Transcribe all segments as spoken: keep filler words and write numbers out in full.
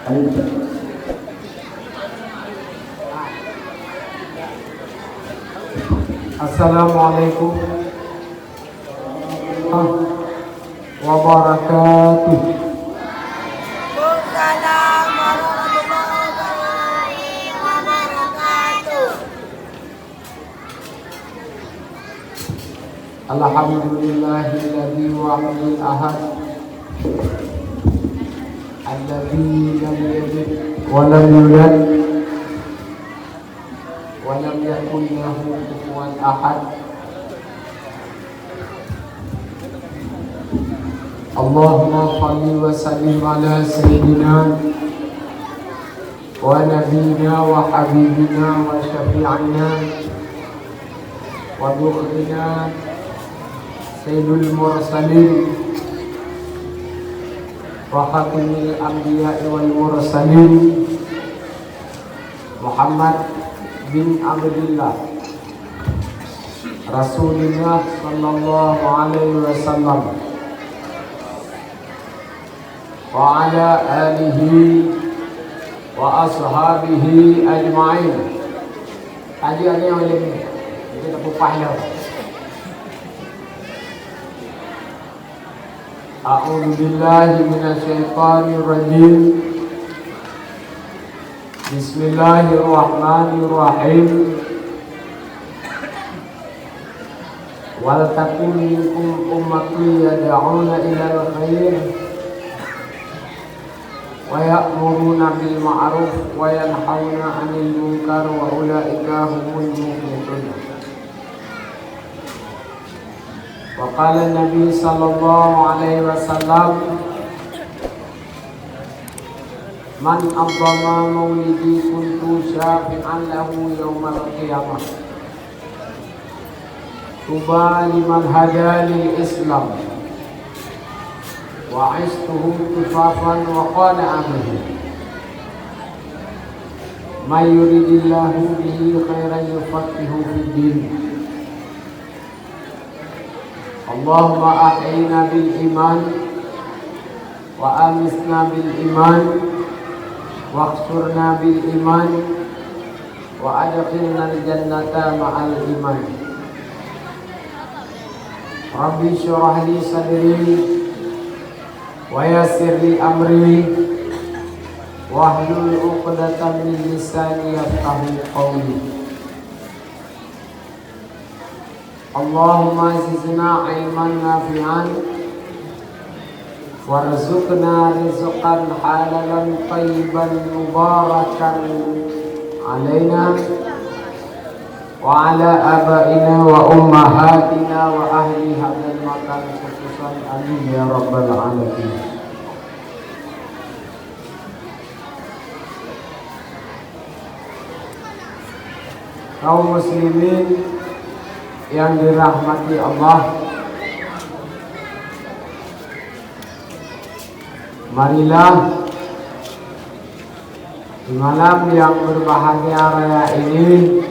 Assalamualaikum wabarakatuh. Alhamdulillahilladzi wahidil ahad, alladzi lam yalid wa lam yulad, wa lam yakul lahu kufuwan ahad. Allahumma shalli wa sallim ala sayyidina wa nabiyyina wa habibina wa syafi'ina wa dhukhrina sayyidul mursalin wa khatimil anbiya'i wal mursalin Muhammad bin Abdillah, Rasulillah sallallahu alaihi wasallam, wa ala alihi wa ashabihi ajma'in. Tadi ada yang lain. Kita tak payah lah. A'udzubillahi minasyaitonirrajim. Bismillahirrahmanirrahim. Wal takum minkum ummatun yad'una ilal khair wa ya'muruna bil ma'ruf wa yanhauna 'anil munkar wa ulaika humul muflihun. Wa qala Nabi sallallahu alaihi wasallam, "Man 'azzama maulidi kuntu syafi'an lahu yaumal qiyamah. Tuba liman hada lil Islam wa 'istuhu kifafan wa qana'a bihi. Man yuridillahu bihi khairan yufaqihu fid din." Allahumma ahyina bil iman, wa amitna bil iman, wahsyurna bil iman, wa adkhilnal jannata ma'al iman. Rabbi shrah li sadri, wa yassir li amri, wahlul 'uqdatam min lisani yafqahu qawli. Allahumma zidna ilman nafi'an, warzuqna rizqan halalan thayyiban mubarakan alaina wa ala abaina wa ummahatina wa ahli hadzal makan, khususan, amin ya rabbal alamin. Kaum muslimin yang dirahmati Allah, marilah di malam yang berbahagia raya ini,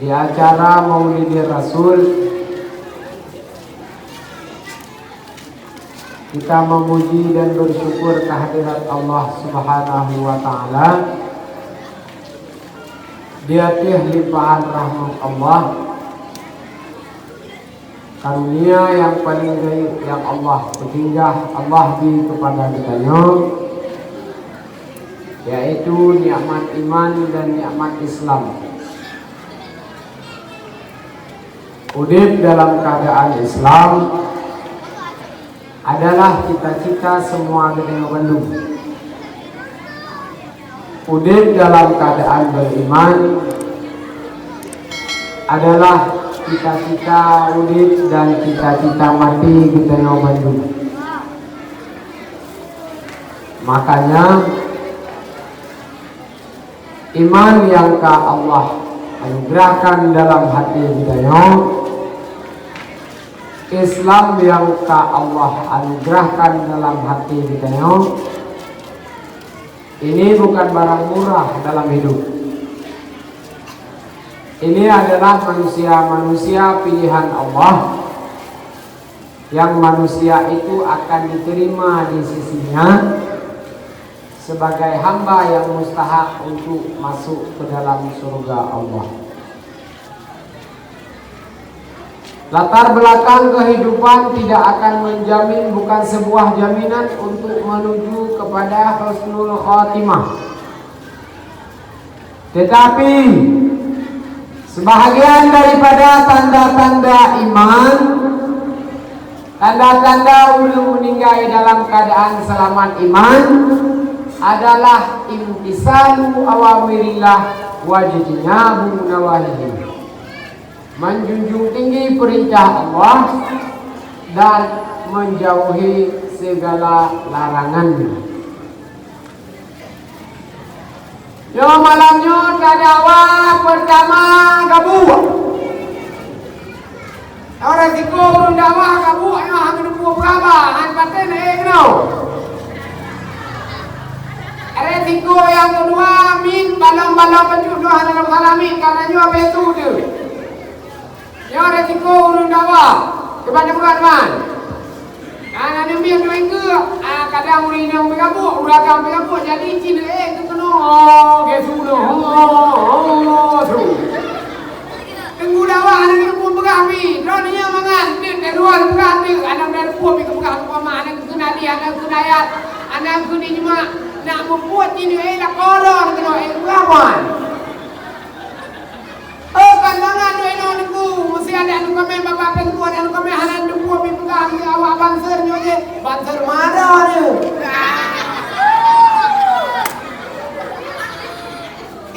di acara Maulidin Rasul, kita memuji dan bersyukur kehadirat Allah Subhanahu wa Ta'ala, di ateueh limpahan rahmat Allah, karunia nyang paleng rayeuk nyang Allah peusinggah, Allah bri keupada geutanyoe, yaitu nikmat iman dan nikmat Islam. Udeb dalam keuadaan Islam adalah cita-cita semua geutanyoe bandum. Udeb dalam keuadaan beriman adalah cita-cita udeb dan cita-cita maté geutanyoe bandum. Makanya, iman nyang ka Allah anugerahkan dalam hati geutanyoe, Islam nyang ka Allah anugerahkan dalam hati geutanyoe, ini bukan barang murah dalam hidup. Ini adalah manusia-manusia pilihan Allah, yang manusia itu akan diterima di sisi-Nya sebagai hamba yang mustahak untuk masuk ke dalam surga Allah. Latar belakang kehidupan tidak akan menjamin, bukan sebuah jaminan untuk menuju kepada husnul khatimah. Tetapi, sebahagian daripada tanda-tanda iman, tanda-tanda ureuëng meuninggai dalam keadaan seulamat iman, adalah imtisalu awamirillah wajtinabu nawahihi. Menjunjung tinggi perintah Allah dan menjauhi segala larangan-Nya. Nyoe malam nyoe tadakwah pertama gabuek. Orang siko ureuëng dakwah gabuek nyoe hana geuteupeue peugah, han paten ék keunoe. Resiko nyang keudua, miet balong-balong bacut nyoe hana lom salami, karena nyoe besu teuh. Nyoe resiko ureuëng dakwah. Kiban teupeugah teuma. Hana neumiet dua iku, ah, kadang ureuëng inong peugabuek, ureuëng agam peugabuek, jadi cit ék keunoe, oh, gesu noh, oh, oh, oh, su. Teungku dakwah hana geuteupeue peugah pih. Droeneuh nyang mangat, deuek dari luwa peugah teuk, aneuk dari puih pih geupeugah keu mama, aneuk keu nadi, aneuk keu nayat, aneuk keu nijma, nak mubuet jih nyoe, eh, lakoe droe keunoe, eh, peugah ban. Oh, kan mangat nyoe inoe Teungku, meusi aneuk komen, babah Teungku, aneuk komen hana teupeu pih peugah keu awak banser nyoe jih, banser mada nyoe.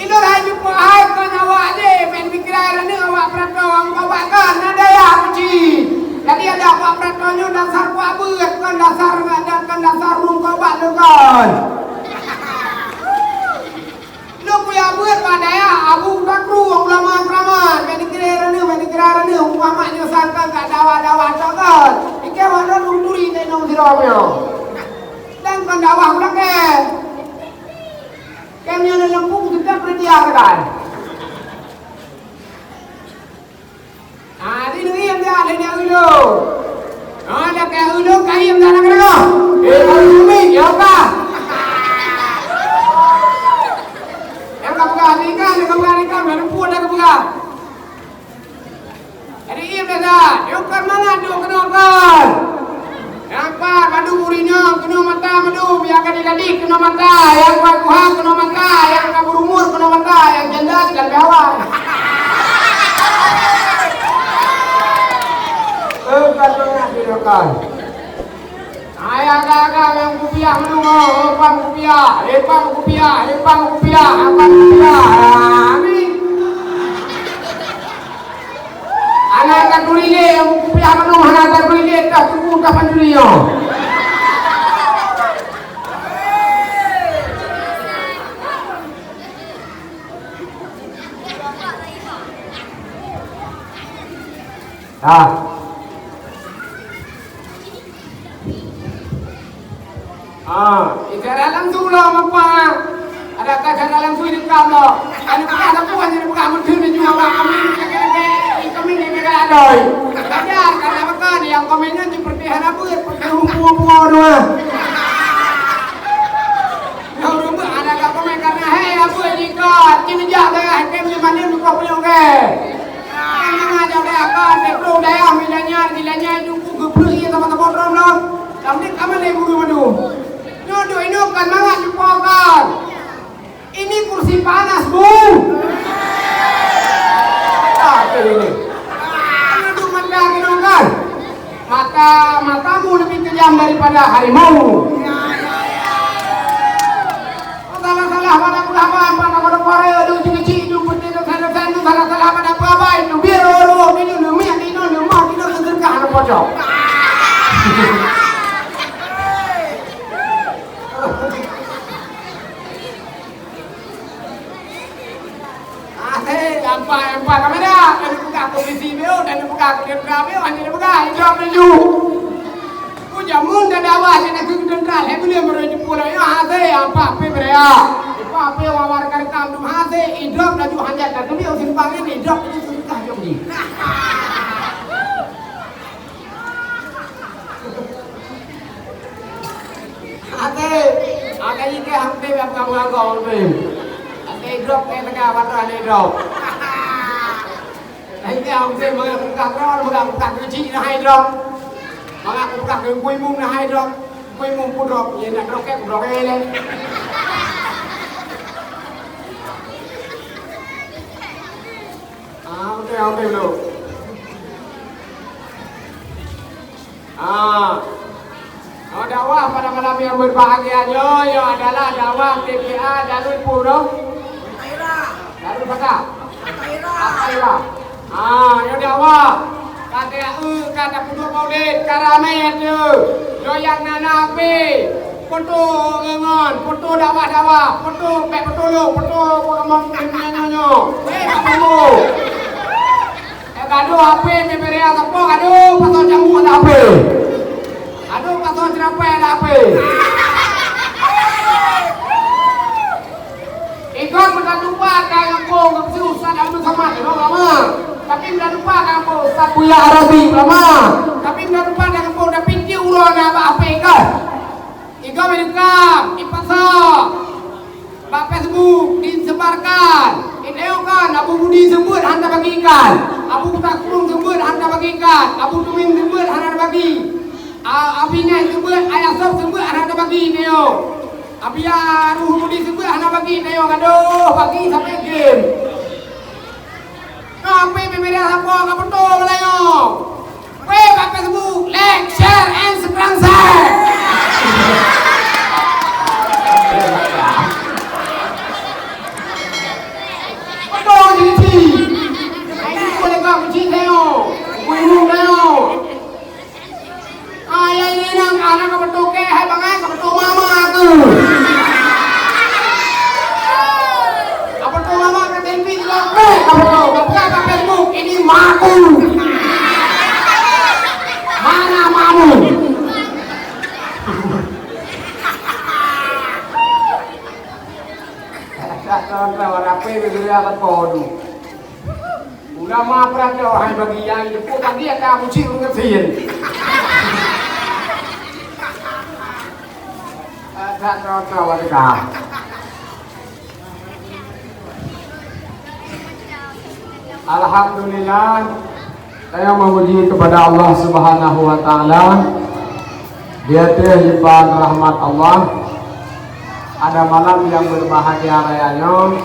Ilôn hai jumpa hai kon awak deh, men pikiran raneuk awak peurato, awak kon na dayah meuci. Jadi ada awak peurato nyoe dasar kuak beuet, kon dasar ngadan, kon dasar rung keu awak lôn kon. Lôn kuyak beuet bak dayah Abu Bakru, ulama keuramat, men pikiran raneuk, men pikiran raneuk, Muhammad nyoe sangka ka dawa-dawa tokat. Pike awak lôn turi tenong sidroe nyoe. Dan kon dawa ulakée. Kém nyang lam leumpung teutab reudia sagai. Ah, di neu iem dah, di neu ulu. Ah, dah kaya ulu, kaya iem dah, dah, dah. Eh, baru umi, ya apa? Nyang ka peugah nikah, nyang ka peugah nikah, dah leumpung dah ka peugah. Jadi, iya biasa. Nyoe kon mangat nyoe keunoe kon. Nyang pat mandum ureueng nyoe keunoe mata mandum, nyang gadih-gadih keunoe mata, nyang kuat kuham keunoe mata, nyang ka beurumur keunoe mata, nyang janda tinggai bak awak. Eh, kon mangat nyoe kon. Hai agak-agak nyang kupiah meunyoe, oh, pang kupiah, eh, pang kupiah, eh, pang kupiah, ah, pang kupiah. Ah, ni. Hana taturi lé nyang kupiah meunyoe, hana taturi lé, tah tuku, tah pancuri nyoe. Ah. Ah, isyarat langsung lah, Bapak. Ada tak isyarat langsung di dalam tu. Anu peugah dah puan, jadi peugah meuteun ni juga, Pak. Kami ni lagèe-lagèe, kami ni lagèe adoi. Ajar, karena apa kan, nyang komen nyan seperti hana buet, seperti rumpun-rumpun tu, ah. Nyang rumpun ada kat komen karena, "Hei, apa ni kau? Cuma jak dah, hakim ni mana ni kau punya, okey?" Kan mangat jak dayah kon, teuh dayah milanya, milanya jungku geubreuh ié sama-sama drom lom. Lam ni ka malèe guru mandum. Nyoe duek inoe kon mangat cupo kon. Ini kursi panas, Bu. Ah, tu ini. Aduh, mata kena kan. Mata, matamu lebih kejam daripada harimau. Salah-salah pada ulama, pada, pada para, aduh, cik-cik, aduh, putih, aduh, salah-salah, aduh, salah-salah pada apa-apa, aduh, biar, aduh, aduh, aduh, miak, aduh, aduh, mak, aduh, sedekah, aduh, pocong. Ah, hei, empat, empat kamera. Dan dibuka komisi beo, dan dibuka kudem beo, hanya dibuka hijau menuju. Ku jamun dan dawa, dan aku tentral, hai boleh merujuk pulau, ya, hase, empat pe berea. Empat pe wawar karkam tu, hase, idrop laju hanjat, dan tu beo simpang ini, idrop laju susah jom di. Até, até Ikei hampir lam kamoe agong tu. Hampir drop, eh, tengah patah ni drop. Ikei hampir meugah drop, meugah keuchik na hai drop. Meugah keu kui mung na hai drop. Kui mung pun drop, ye nak drop ke, drop ke le. Ah, betul, betul, betul. Ah. Oh, dakwah pada malam yang berbahagia nyoe, nyoe adalah dakwah T P A Darul Puro. Darul Fatah. Al-Khairah. Ah, nyoe dakwah. Ka teu, ka tapeuduek maulid, ka ramé tu. Nyoe nyang na, na ape? Foto ngon, foto dakwah-dakwah, foto bèk beutulông, foto pengaman nyoe. Weh, ka foto. Eh, gadoh H P, bibir sapo gadoh, pasoe cambuk ada H P. Gadoh pasoe ceramah ada H P. Ikon meunan lupa ka ngampông Ustaz Abdul Samad, ulama. Tapi meunan lupa ka ngampông Ustaz Buya Arabi, ulama. Tapi meunan lupa ka ngampông, tapi ti uroe na bak H P ikon. Ikon meudekam, ipasoe. Bak Facebook disebarkan. Idéh kan Abu Budi seumeubeuet hana bagikan. Abu Takrung seumeubeuet hana bagikan. Abu Tumin seumeubeuet hana bagi. A-, Abi Nyai seumeubeuet, Ayah Sob seumeubeuet hana bagi nyoe. Abi Ruhudi seumeubeuet hana bagi nyoe. Gadoh bagi sampai game. Ka pi media sapo ka beutôi meulayeue. Weh, bak Facebook, like, share, and subscribe. Beutôi jih. Ai ni boleh kau kecil tengok. Ibu-ibu tengok. Ayah ini nang anak ka beutôi keu hai bangai ka beutôi mama tu. Ka beutôi mama ka tempi juga keu ka beutôi. Ka buka ka Facebook ini maku. Mana mamu? Tak tahu orang apa yang dia apa tu. Ulama peuratoe hai bagi nyang jipuk bagi ata mucik ureueng gasien. That rata warga. Alhamdulillah, saya memuji kepada Allah Subhanahu wa Taala. Di ateueh limpahan rahmat Allah, pada malam yang berbahagia raya nyoe,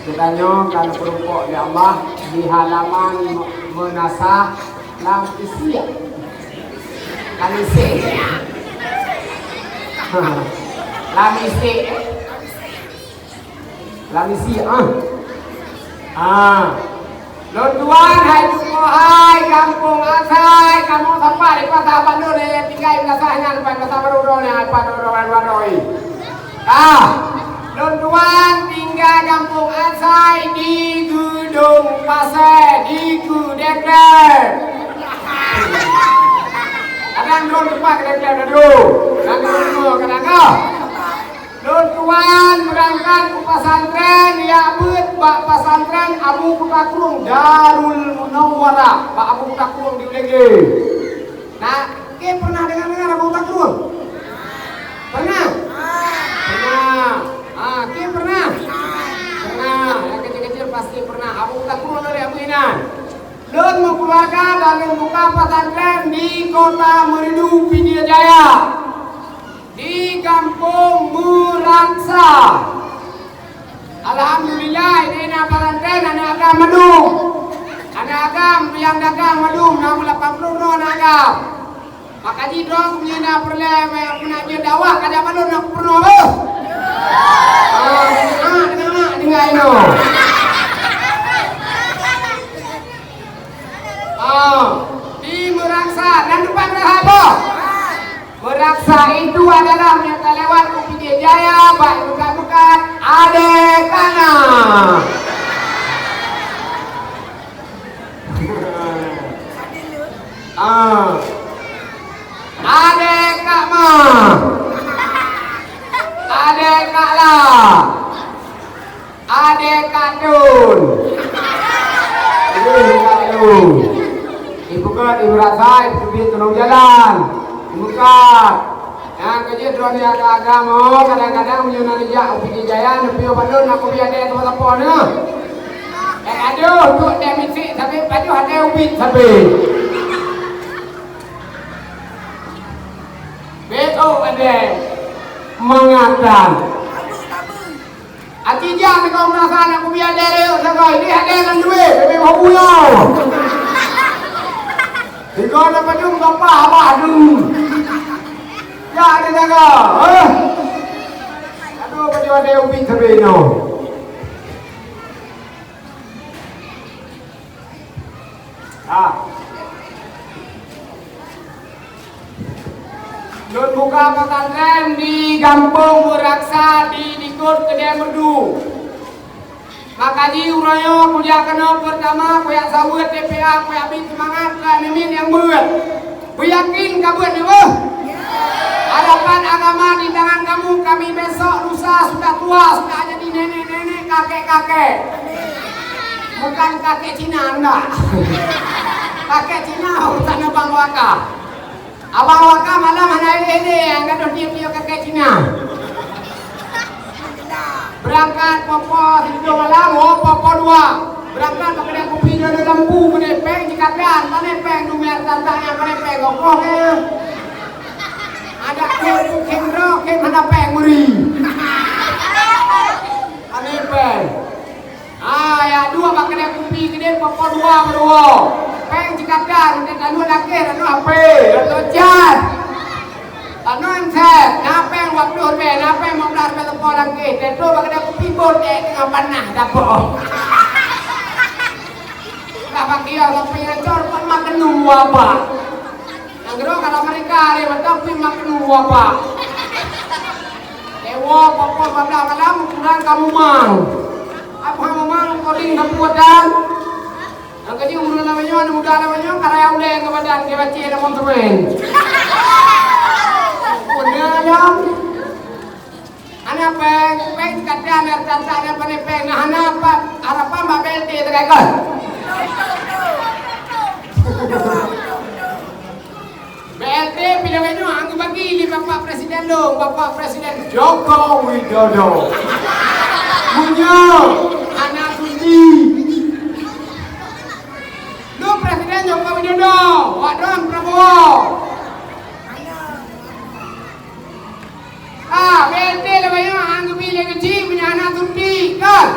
Geutanyoe ka neupeurumpok lé Allah di halaman meunasah lam isiek. Lam isiek. Lam isiek. Lam isiek, ah. Ah. Lôn tuan hai tuboh hai gampông asai, kamoe sapat di pasa bandum nyang tinggai meunasah nyan, pan pasa barô droe nyan, pan droe droe droe. Ah, lôn tuan tinggai gampông asai di Geudong Pasè, di Keudeklèe. Kadang lôn teumpat Keudeklèe dadu, kadang lôn teumpat kadang ka. Lôn tuan beurangkat u pesantren, ya beuet bak pesantren Abu Kuta Krueng Darul Munawwarah, bak Abu Kuta Krueng di Ulee Glé. Nah, ke pernah dengar-dengar Abu Kuta Krueng? Pernah? Pernah. Ah, ke pernah? Pernah. Yang kecil-kecil pasti pernah. Abu Kuta Krueng dari Abu Inan. Lôn meukeuluwarga dan lôn buka pesantren di Kota Meuridu, Pidie Jaya. Di Gampông Meuraksa. Alhamdulillah, di na pesantren aneuk agam mandum. Aneuk agam nyang dagang mandum, na lapan puluh droe aneuk agam. Maka jidroe meunyoe na peureulèe meunan jeuet dakwah, ka jak bandum na peurunoe beuh. Ah, deungoe, deungoe, deungoe inoe. Ah, di Meuraksa, dan teumpat Meuraksa apa? Meuraksa itu adalah nyang talewat u Pidie Jaya, bak meukat-meukat Adékana. Ah. Adékama. Adékala. Adék Kak Tun. Adék Kak Tun. Ipeugöt, imeurasa, ipeubiet tunong jalan. Imeugöt. Nyang keujeuet droeneuh agam-agam, oh, kadang-kadang meunyoe na neujak u Pidie Jaya, neupiôh bak lôn, na kubi até teuma sapo neuh. Eh, adoh, duek teuh misek sabe, pajoh até ubit sabe. Beuh, oh, até. Mangat tan. Aci jak niko meurasa aneuk kubi até lé, sagai, ideh até ngon duek, bebe babu nyoe. Niko na padum gapah abah dum. Jak di jaga, eh. Aduh, baju até ubit sabe nyoe. Ah. Lôn buka pesantren di Gampông Meuraksa di likot Keudè Meureudu. Maka jih uroe nyoe kujak keunoe peurtama, kujak saweuet T P A, kujak bri seumangat keu aneuk miet nyang beuet. Beuyakin ka beuet nyoe beuh? Harapan agama di tangan kamu, kami besok lusa sudah tua, sudah jadi nenek-nenek, kakek-kakek. Bukan kakek Cina, enggak. Kakek Cina urusan abang waka. Abang waka malam hana édeh-édeh, nyang gadoh tiep-tiep kakek Cina. Beurangkat popo sigoe malam, oh, popo dua. Beurangkat bak keudè kupi nyoe lampu keudè péng jikatan, pané péng dumiar tantang nyang pané péng gokoh keu. Ada keu khem droe, khem hana péng meuri. Pané péng. Ah, ya dua bak keudè kupi keudè popo dua beuruwoe. Péng jikatan, udah tanu lakeh, tanu H P, tanu cat. Tanoh handset, na péng dua ploh ribèe, na péng lima blah ribèe teupeu lam kéh, teutrok bak keudè kupi bot ék teungoh panas dapur. Ka bak kios sampai ngacor pun makan dua bak. Nyang keudroe ka lam Amerika lé, mantong pih makan dua bak. Dewa pokok bablah malam ukuran kamu mang. Apa memang koding kamu dan? Nyang keujeuet ureueng lam nyoe, aneuk muda lam nyoe, ka raya ulèe ngon badan, dia baca dalam konsumen. Beuna lom. Hana péng, péng kata nyang tanta nyang pané péng, hana apa, harapan bak B L T teuka ikot. B L T pih lagèe nyoe, han geubagi lé Bapak Presiden lôn, Bapak Presiden Joko Widodo. Meunyoe hana suci. Lôn Presiden Joko Widodo, wak droen Prabowo. Ah, B L T lagèe nyoe, han geubri lé geuchik, meunyoe hana suntik, kan?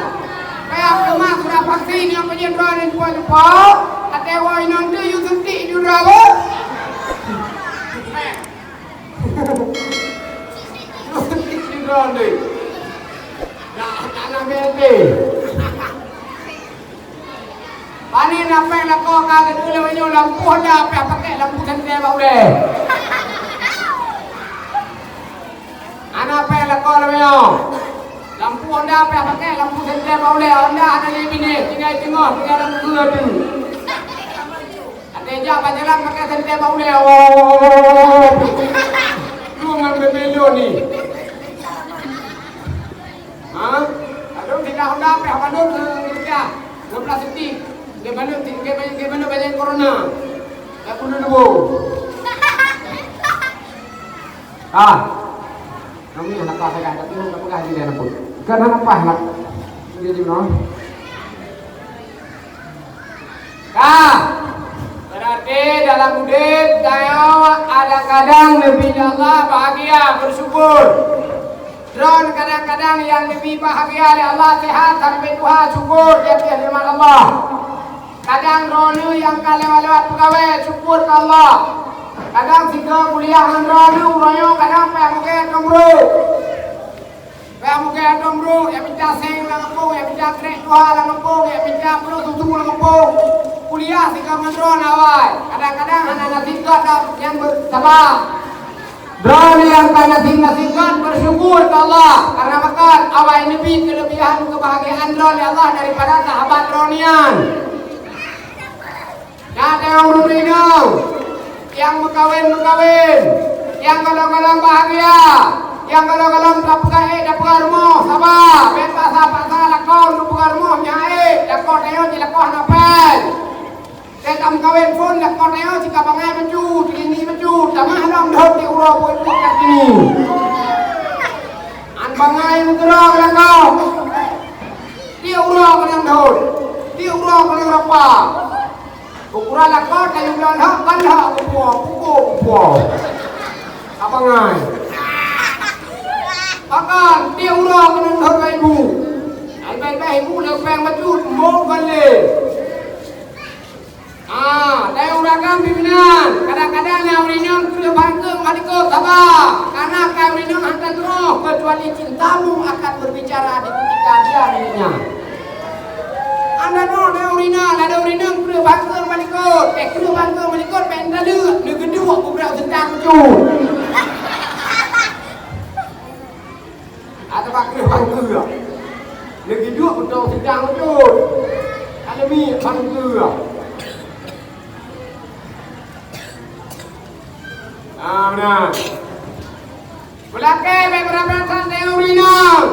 Payah keumah surat vaksin nyang peujeuet droe nyan cupo-cupo, até woe inong teuh yue suntik di droe. Yue suntik di droe nyan. Dak, dak na B L T. Pane na péng lakoe ka geuteu lagèe nyoe, lampu Honda payah pakai lampu senter bak ulèe. Hana péng lakoe lagèe nyoe. Lampu Honda payah pakai lampu senter bak ulèe. Honda hana lé binéh, tinggai teungoh, tinggai lam keue tu. Até jak bak jalan pakai senter bak ulèe. Oh. Lu ngon bebelon ni. Ha? Aduh, tinggai Honda payah balon, eh, rupiah. Dua belas senti. Geubalon, geubalon, geubalon banyak corona. Tak bunuh dua. Ah. Kami hana paih sagai, tapi hana peugah lé na pun. Kan hana paih lah. Dia di mana? Ka. Berarti dalam udép tanyoe ada kadang neubri lé Allah bahagia, bersyukur. Droeneuh kadang-kadang nyang neubri bahagia lé Allah, sehat sampai tuha, syukur di atas nikmat Allah. Kadang droeneuh nyang ka lewat-lewat peugawée, syukur keu Allah. Kadang sigoe kuliah ngon droeneuh, uroe nyoe kadang payah mugée ateueh brôk. Payah mugée ateueh brôk, ya mita seng lam gampông, ya mita krek tuha lam gampông, ya mita brôk susu lam gampông. Kuliah sigoe ngon droeneuh awai. Kadang-kadang hana nasib gata nyang beusabab. Droeneuh nyang ka nasib-nasib gét, bersyukur keu Allah, karena meukat awai neubri keuleubihan keubahagiaan droeneuh lé Allah daripada sahabat droeneuh nyan. Nyan tanyoe ureueng inong nyang meukawen-meukawen, nyang gohlom-gohlom bahagia, nyang gohlom-gohlom tapeugah ék tapeugah rumoh, saba, bèk paksa-paksa lakoe untuk peugah rumoh nyan ék, lakoe tanyoe jih lakoe hana péng. Teuka meukawen phon lakoe tanyoe cit ka bangai bacut, teulini bacut, tamah lom deuh di uroe buet-buet ka kini. Bangai meukeurong lakoe. Tiep uroe keunong daun. Tiep uroe keunong rapa. Ukuran lakoe tayue bloe lhok, ban lhok kupuoe, kupuoe, kupuoe. Ka bangai. Pakon tiep uroe keunong daun bak ibu. Ai bèe-bèe ibu lé péng bacut, mbong ban lé. Ah, tayue ureueng agam pimpinan, kadang-kadang nyang ureueng inong kreueh bangkeue malikot saba, karena kai ureueng inong hana troh, kecuali cintamu akan berbicara di ketika dia miliknya. Anda noh, na ureueng inong, ada ureueng inong kreueh bangkeue malikot, eh, kreueh bangkeue malikot, bèk taleuek, neugeuduek bubrak seudang cut. Atawa kreueh bangkeue. Lagi duek beutôi sidang beutôi. Alami bangkeue. Ah, meunan. Meulakèe bèk beurangkat tayue ureueng inong.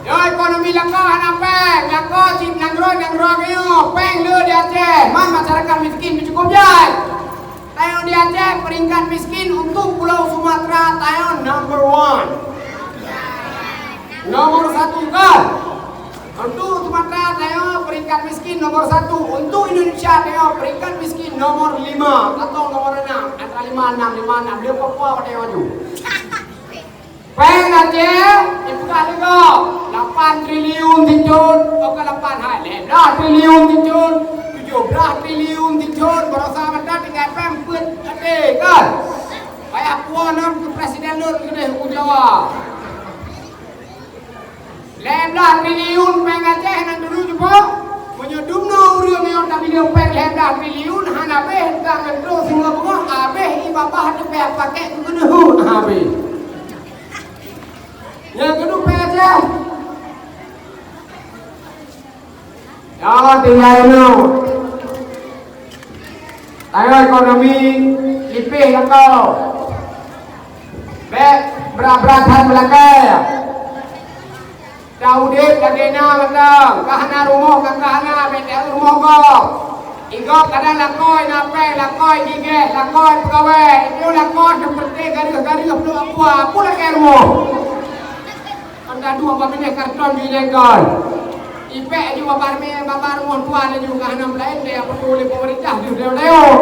Nyoe ekonomi lakoe hana péng, lakoe cit nanggroe-nanggroe geuh, péng le di Aceh, man masyarakat miskin meucukôp jai. Tayong di Aceh peringkat miskin untuk Pulau Sumatera, tayong number one. Nomor satu kan? Untuk Sumatera, tayong peringkat miskin nomor satu. Untuk Indonesia, tayong peringkat miskin nomor lima atau nomor enam. Antara lima enam, lima enam. Dia Papua pada yang maju. Péng Aceh ipeugah lé gob, lapan triliun sithon, oh, ka lapan hai, lhèe blah triliun sithon, tujoh blah triliun sithon, baroesa mantong tinggai péng peuet até, kan? Payah puwoe nan keu presiden lôn keudeh u Jawa. Lhèe blah triliun péng Aceh nan dulu jipok, meunyoe dumnoe ureueng nyang tabideue péng lhèe blah triliun, hana abéh, tang ngon troh singoh beungoh, abéh ié babah teupèh pakèk keu keuneuk habéh. Nyang keuneuk péng Aceh. Ya Allah, tinggai nyoe. Tanyoe ekonomi lipéh lakoe. Bèk brat-brat that meulakèe. Ta udép lagèe na mantong. Ka hana rumoh, ka, ka hana, bèk ta rumoh gob. Igob kadang lakoe na péng, lakoe jigèh, lakoe peugawèe. Itu lakoe seperti garéh-garéh pluek aqua, peue lagèe rumoh. Kan gadoh bak binéh karton jih lé kon. Ipèk aju bak barmé, bak rumoh tuan aju ka hana meulaén daya peutuléh pemerintah jih dayong-dayong.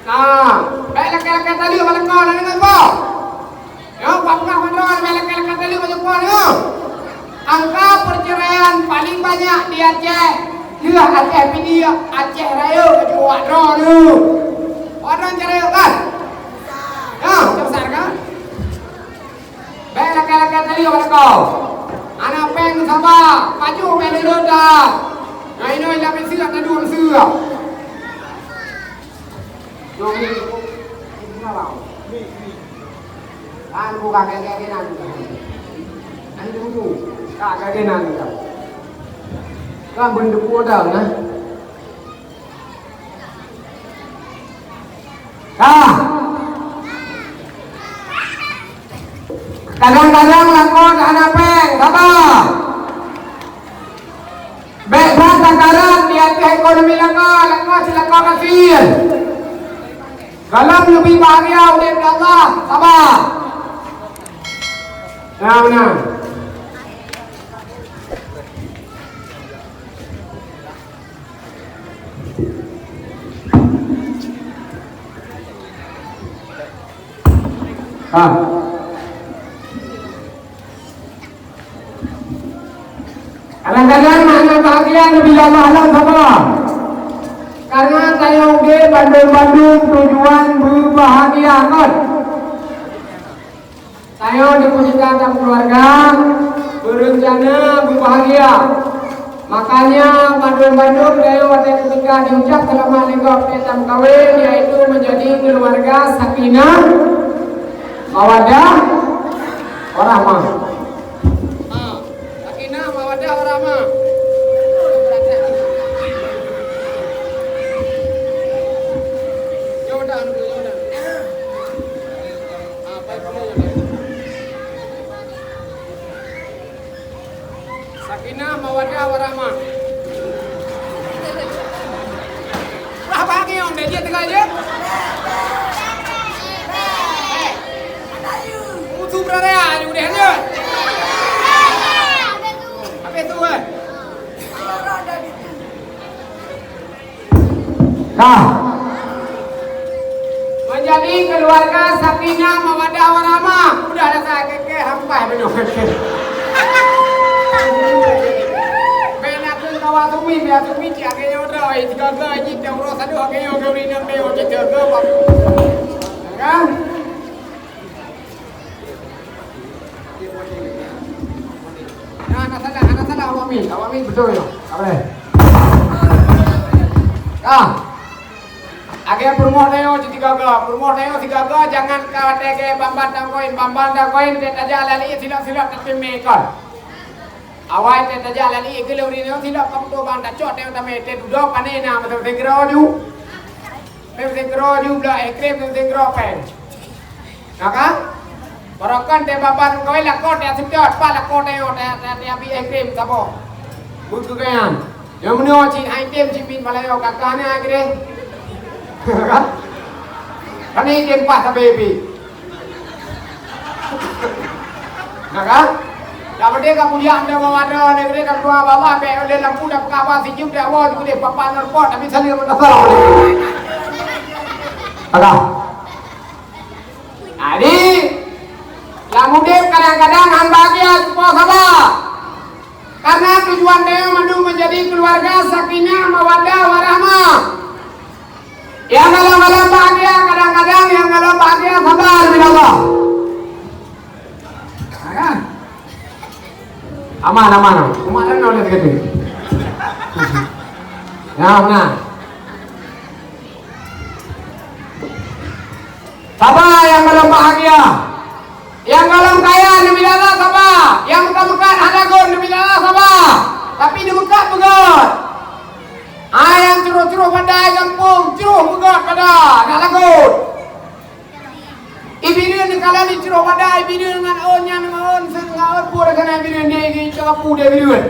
Nah, bèk lakèe-lakèe taleuek bak lakoe na deungon po. Nyoe, bak peugah mandua, bèk lakèe-lakèe taleuek bak lakoe nyoe. Angka perceraian paling banyak di Aceh, lheueh Aceh Pidie, Aceh Rayeuk, kecuali Wadroe nyoe. Wadroe Aceh Rayeuk kan? Ya, besar kan? Bèk lakèe-lakèe taleuek bak lakoe. Hana péng saba, pajoh bèk lé lôn that. Ngai-ngai lam miseue, taduek miseue. Nyoe ni, kan bukan kayak-kayak nan. Nan tunggu, tak kayak nan. Kan bentuk modal nah. Ka. Kadang-kadang lakoe hana péng, saba. Bèk that takaran di ateueh ekonomi lakoe, lakoe cit lakoe gasien. Gohlom leubeh bahagia udép di Allah, saba. Nah, nah. Ha. Kadang-kadang hana bahagia leubeh lama lom saboh. Karena tanyoe udép bandum-bandum tujuan beubahagia kon. Tanyoe dikucita lam keuluwarga, beureuncana beubahagia. Makanya, bandum-bandum tanyoe watèe keutika jiucap seulamat lé gob teuh tameukawen, yaitu menjadi keuluwarga sakinah, mawaddah, warahmah. Ha, sakinah, mawaddah, warahmah. Jauh dah, jauh dah. Sakinah, mawaddah, warahmah. Wah, bagi orang dia, dia tengah je. Eh, Ingat mawadah warahmah, udah rasa keke hampai beunyoe keke. Bèk nakeuh kawa sumi, biar sumi cit agak nyoe droe, tiga-tiga jih teuh uroe sadoe agak nyoe geurinang beo cit teuh geuh. Kan? Nah, hana salah, hana salah awak mi. Awak mi beutôi nyoe. Ka boleh. Ah. Agak peurumoh tanyoe sigaga, peurumoh tanyoe sigaga jangan ka watèe gaya bamban tangkoin, bamban tangkoin teutajak lali silap-silap tapi mekon. Awai teutajak lali keu lôn rinong silap ka beutôi bang tacok tanyoe tamè teududoe pané na masa segera ju. Pèng segera ju blah es krim pèng segera pèng. Nah kan? Barokon teuh baban kawai lakoe teuh seutôt, pat lakoe teuh teuh teuh abi es krim saboh. Buet keu geuyan. Nyang meunyoe cit item cit mit malayo kakah ni ai keudeh. Kan? Kan item pas sabe bi. Nah kan? Dak beudé ka kuliah anda bawa anda negeri ka keluar bawah bèk oleh lampu dak peukawa sijum dak awak di keudeh papan nerpot tapi saleuem meutasah. Agak. Jadi, lam udép kadang-kadang han bahagia cuba saba. Karena tujuan tanyoe mandum menjadi keluarga sakinah mawaddah warahmah. Nyang galom-galom bahagia, kadang-kadang nyang galom bahagia saba, alhamdulillah. Nah, kan? Aman, aman. Umat lain boleh terkejut. Nah, benar. Saba nyang galom bahagia. Nyang galom kaya neubi lé Allah saba. Nyang meukat-meukat hana göt neubi lé Allah saba. Tapi neumeukat beugöt. Hai nyang cruh-cruh padai gampông, cruh beugöt pada, nak lagot. Ibireuen neukalon cruh pada, ibireuen ngon ôn nyan ngon ôn, seuet ngon ôn, pue kana ibireuen dia, dia cok apu dia ibireuen.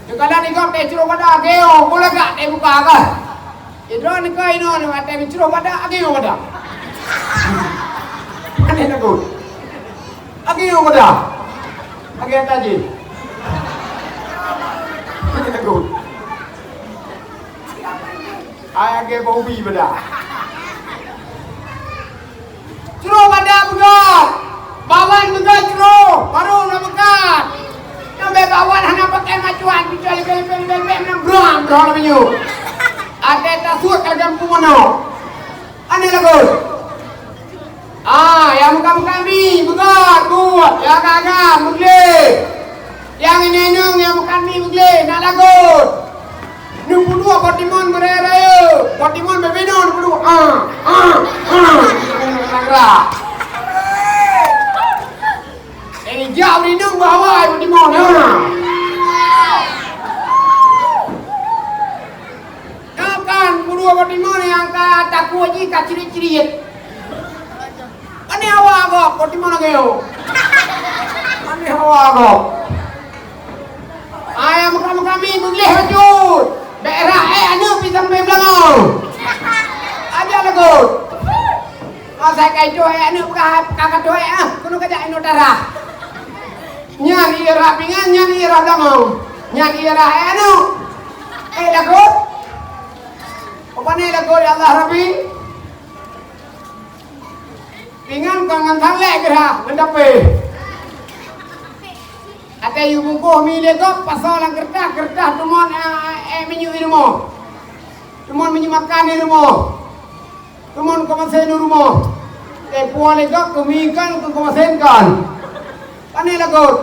Neukalon igop teh cruh pada, geo, gula gak teh buka kan. Idroe niko inoe nyoe watèe meucroh badak, agé nyoe badak. Aneh lagoe. Agé nyoe badak. Agé tajé. Aneh lagoe. Ai agé bau ubi badak. Croh badak beugöt, bawan beugöt croh, barô na meukat. Nyang bèk bawan hana pakai macuan, picai beng, beng, beng, beng, nang brong, brong na meunyoe. Até tasuet ka jampu manok. Aneh lagoe. Ah, nyang muka-muka mi beugöt, buet, nyang agam-agam, meugleh. Nyang inong-inong nyang muka mi meugleh, na lagoe. Neupeuduek Potimon beuraya-raya. Potimon beubinoe neupeuduek. Ah, ah, ah. Nanggra. Eh, jak beurinong bak awai Potimon, ya. Nyoe kan peuduek Potimon nyang ka takue jih ka crit-crit. Aneh awak gob, Potimon lagèe nyoe. Aneh awak gob. Ayah muka-muka mi meugleh bacut. Bèk rah èk aneuk pih sampai beulangong. Aja lagot. Asai ka itoh èk aneuk peugah ka katoh èk ah, keuneuk kajak inoe tarah. Nyan ie rah pingan, nyan ie rah beulangong. Nyan ie rah èk aneuk. Eh, lagot. Apa ni lagot ya Allah Rabbi? Pingan kon ngon than lé geurah ngon dapé. Até yue bungkôh mi lé gob, pasoe lam keureutah, keureutah teumon, eh, eh, minyeuk di rumoh. Teumon minyeuk makan di rumoh. Teumon keumasén di rumoh. Teupuwoe lé gob keu mi kon, keu keumasén kon. Pane lagot?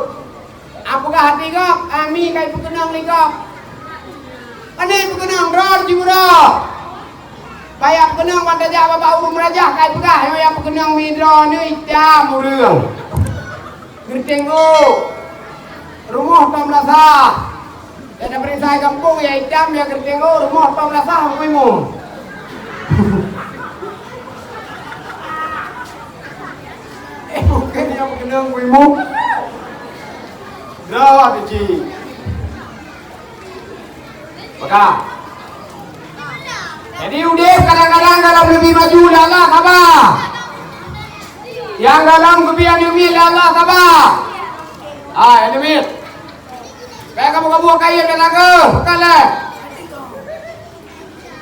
Apeugah até gob, ami ka ipeukeuneuk lé gob. Pane ipeukeuneuk, droe jimeurok. Baya peukeuneuk ban tajak bak ureueng meurajah ka ipeugah, nyoe nyang peukeuneuk mi droeneuh itam ureueng. Geuriteng ôk. Rumoh tom lasah. Dan peurintah gampông nyang itam nyang geuriteng ôk, rumoh tom lasah Teungku Imum. Eh, bukan nyang peukeuneuk Teungku Imum. Droe teuh cit. Maka, jadi udép kadang-kadang dalam leubeh maju lé Allah saba. Nyang dalam keubiet aneuk miet lé Allah saba. Ah, aneuk miet. Bèk kamoe-kamoe kayém dan lagoe, bukan lé.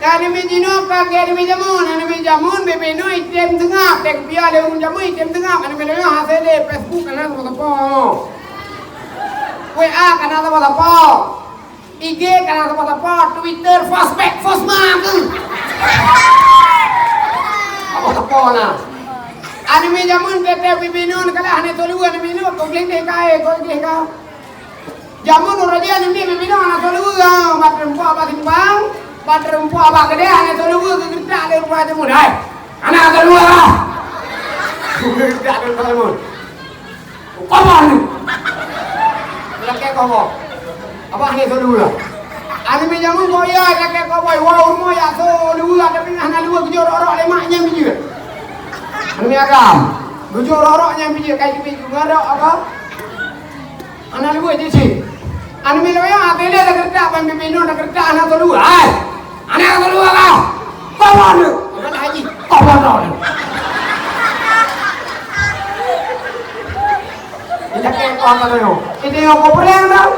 Aneuk miet jinoe ka lagèe aneuk miet jameun, aneuk miet jameun bebe nyoe item seungab, teuh geupia lé ureueng jameun item seungab, aneuk miet nyoe hase lé Facebook kana sapo-sapo. W A kana sapo-sapo. I G kana sapo-sapo, Twitter, Facebook, Facebook na. Sapo-sapo na. Aneuk miet jameun teuh bebe nyoe ka lheueh aneuk tulueng aneuk miet nyoe, kok gleh deh ka, kok gleh ka. Jameun uroe jih aneuk miet bebe nyoe hana soe leuweue, bak teurumpok bak simpang, bak teurumpok bak keudè hana soe leuweue, geugeutak lé rupa jameun. Hai, hana soe leuweue ah! Geugeutak lé rupa jameun. Kobo nyoe. Lakèe kobo. Abah hana soe leuweue. Aneuk miet jameun kok iya lakèe kobo, woe u rumoh jak soe leuweue, tapi hana leuweue geujok rok-rok lé mak nyan bijeuet. Aneuk miet agam. Geujok rok-rok nyan bijeuet, kai jeuet ngon rok apa? Hana leuweue jih cit. Aneuk miet lawét, ah, teuh lé dak geureutak ban bebe nyoe dak geureutak hana soe leuweue. Hai! Hana soe leuweue kah? Kobo nyoe. Hana haji. Kobo nyoe. Dia kata apa tadi? Ini yang kau pernah tahu?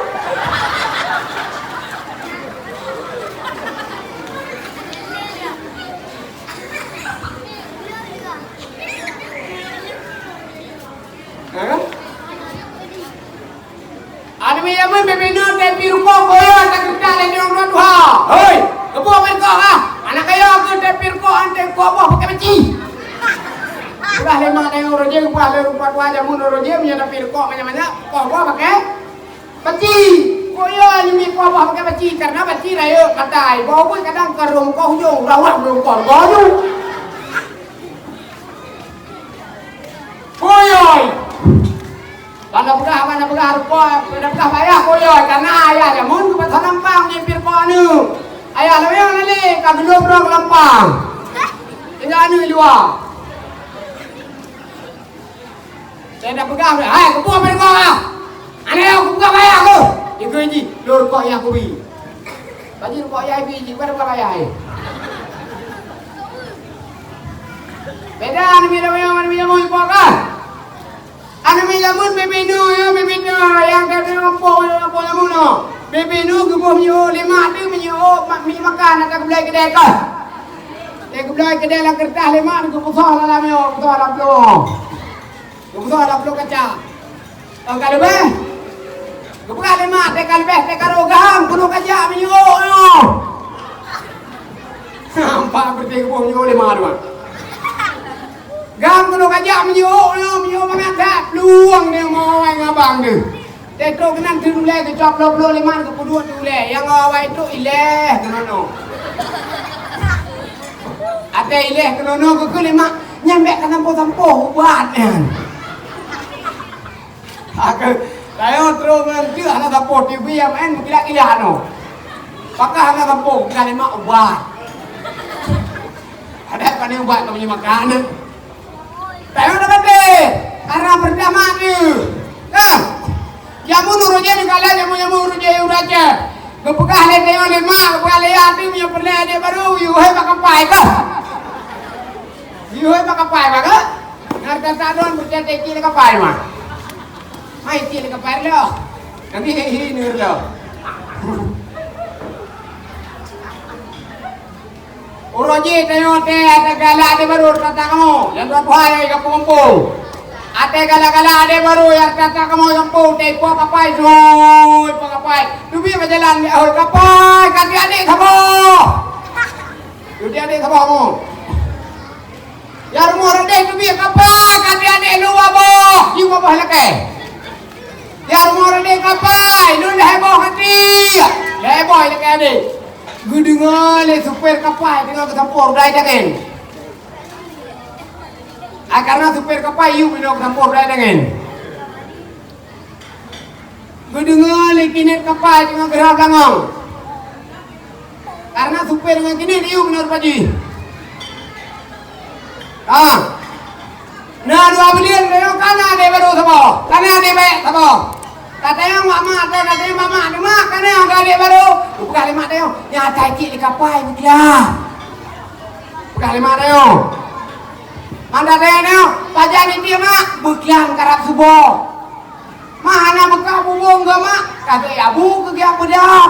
Hah? Aneuk miet jameun bebe nyoe teuh pih rukok boya tageureutak lé nyoe dua tuha. Hoi, keupeue pih rukok ah? Aneuk kaya keuh teuh pih rukok, an teuh rukok boh pakai peci. Udah lé mak tanyoe uroe jih, udah lé rupa tua jameun uroe jih, meunyoe teuh pih rukok banyak-banyak, rukok boh pakai peci. Kok iya aneuk miet rukok boh pakai peci? Karena peci rayeuk katai. Boh buet kadang ka rhueng rukok ujong, rawah rhueng rukok boh nyoe. Kuyôi! Ban na peugah, ban na peugah rupa, ban na peugah payah kuyôi, karena ayah jameun geupesan lampang jipir po aneuk. Ayah lawét lé ka geulom droe lampang. Tinggai aneuk luwa. Saya dak peugah, hai, keupeue pih rukok ah? Aneuk, keupeue payah keuh? Dikeue jih, lôn rukok yah kubi. Bagi rukok yah kubi jih, bukan rukok payah, eh. Beda aneuk miet lawét ngon aneuk miet jameun rukok kah? Aneuk miet jameun bebe nyoe, bebe nyoe, nyang ka teuh ngon po, ngon po jameun nyoe. Bebe nyoe geuboh miyueb lé mak teuh miyueb mak, miyueb makan ata geubloe keudè kah. Lé geubloe keudè lam keureutah lé mak, geupeusah lam nyoe, geupeusah lam nyoe. Geupeugah lam plôk kaca. Ka leubeh. Geupeugah lé mak, teuka leubeh, teuka rôh gam, keunoe kajak meunyoe nyoe. Nampak peureté geuboh meunyoe lé mak teuma. Gam keunoe kajak meunyoe nyoe, meunyoe mangat that, plueng nyoe mawai ngon abang teuh. Teutrok keunan teuh ulèe geucok bloe-bloe lé mak geupeuduek teuh ulèe. Nyang awai trok ilèe keunoe nyoe. Até ilèe keunoe nyoe geukheun lé mak, nyan bèk ka sampoh-sampoh ubat nyan. Akhé, tanyoe trok ngon teuk hana sampoh, T V nyang maén meukilat-kilat nyoe. Pakon hana sampoh, ka lé mak ubat. Adak ka lé ubat ka meunyoe makan. Tanyoe dak maté, karena pertama tu. Nah, jameun uroe jih dikalon jameun-jameun uroe jih uroe Aceh. Geupeugah lé tanyoe lé mak, geupeugah lé yah tu meunyoe peureulèe adék barô, yue hôi bak kapai kah. Yue hôi bak kapai bak kah. Ngon hareuta droen peureulèe adék cit lé kapai mah. Hai cit lé kapai lé. Kami hi hi ni lé. Uroe jih tanyoe teuh ata galak adék barô rata kamoe, nyang dua tuha nyang gampông-gampông. Até galak-galak adék barô nyang rata kamoe gampông, teuh ipo kapai, joi ipo kapai. Teubiet bak jalan, "Oi kapai, ka tiek adék saboh." Teubiet adék saboh mo. Ya rumoh Raden teubiet kapai, ka tiek adék lôn saboh, jiwoe boh lakèe. Ya rumoh Raden kapai, lôn lhèe boh ka tiek. Lhèe boh lakèe adék. Geudeungoe lé supir kapai teungoh geusampoe rudai dageng. Ai, karena supir kapai yub inoe geusampoe rudai dageng. Geudeungoe lé kinét kapai teungoh geurhah beulangong. Karena supir ngon kinét yub inoe rupajih. Ah. Na dua buleuen tanyoe kana adék barô saboh, kana adék bèk saboh. Ka tanyong mak-mak, ka tanyong mak-mak, "Mak, kana adék barô?" Geupeugah lé mak tanyoe, "Nyan ata cit lé kapai beuklam." Peugah lé mak tanyoe. Mantong tanyoe, "Pajan nitiek mak?" "Beuklam karab suboh." "Mak hana beuka bubông keu mak?" "Ka keu abu keu geujak beudôh."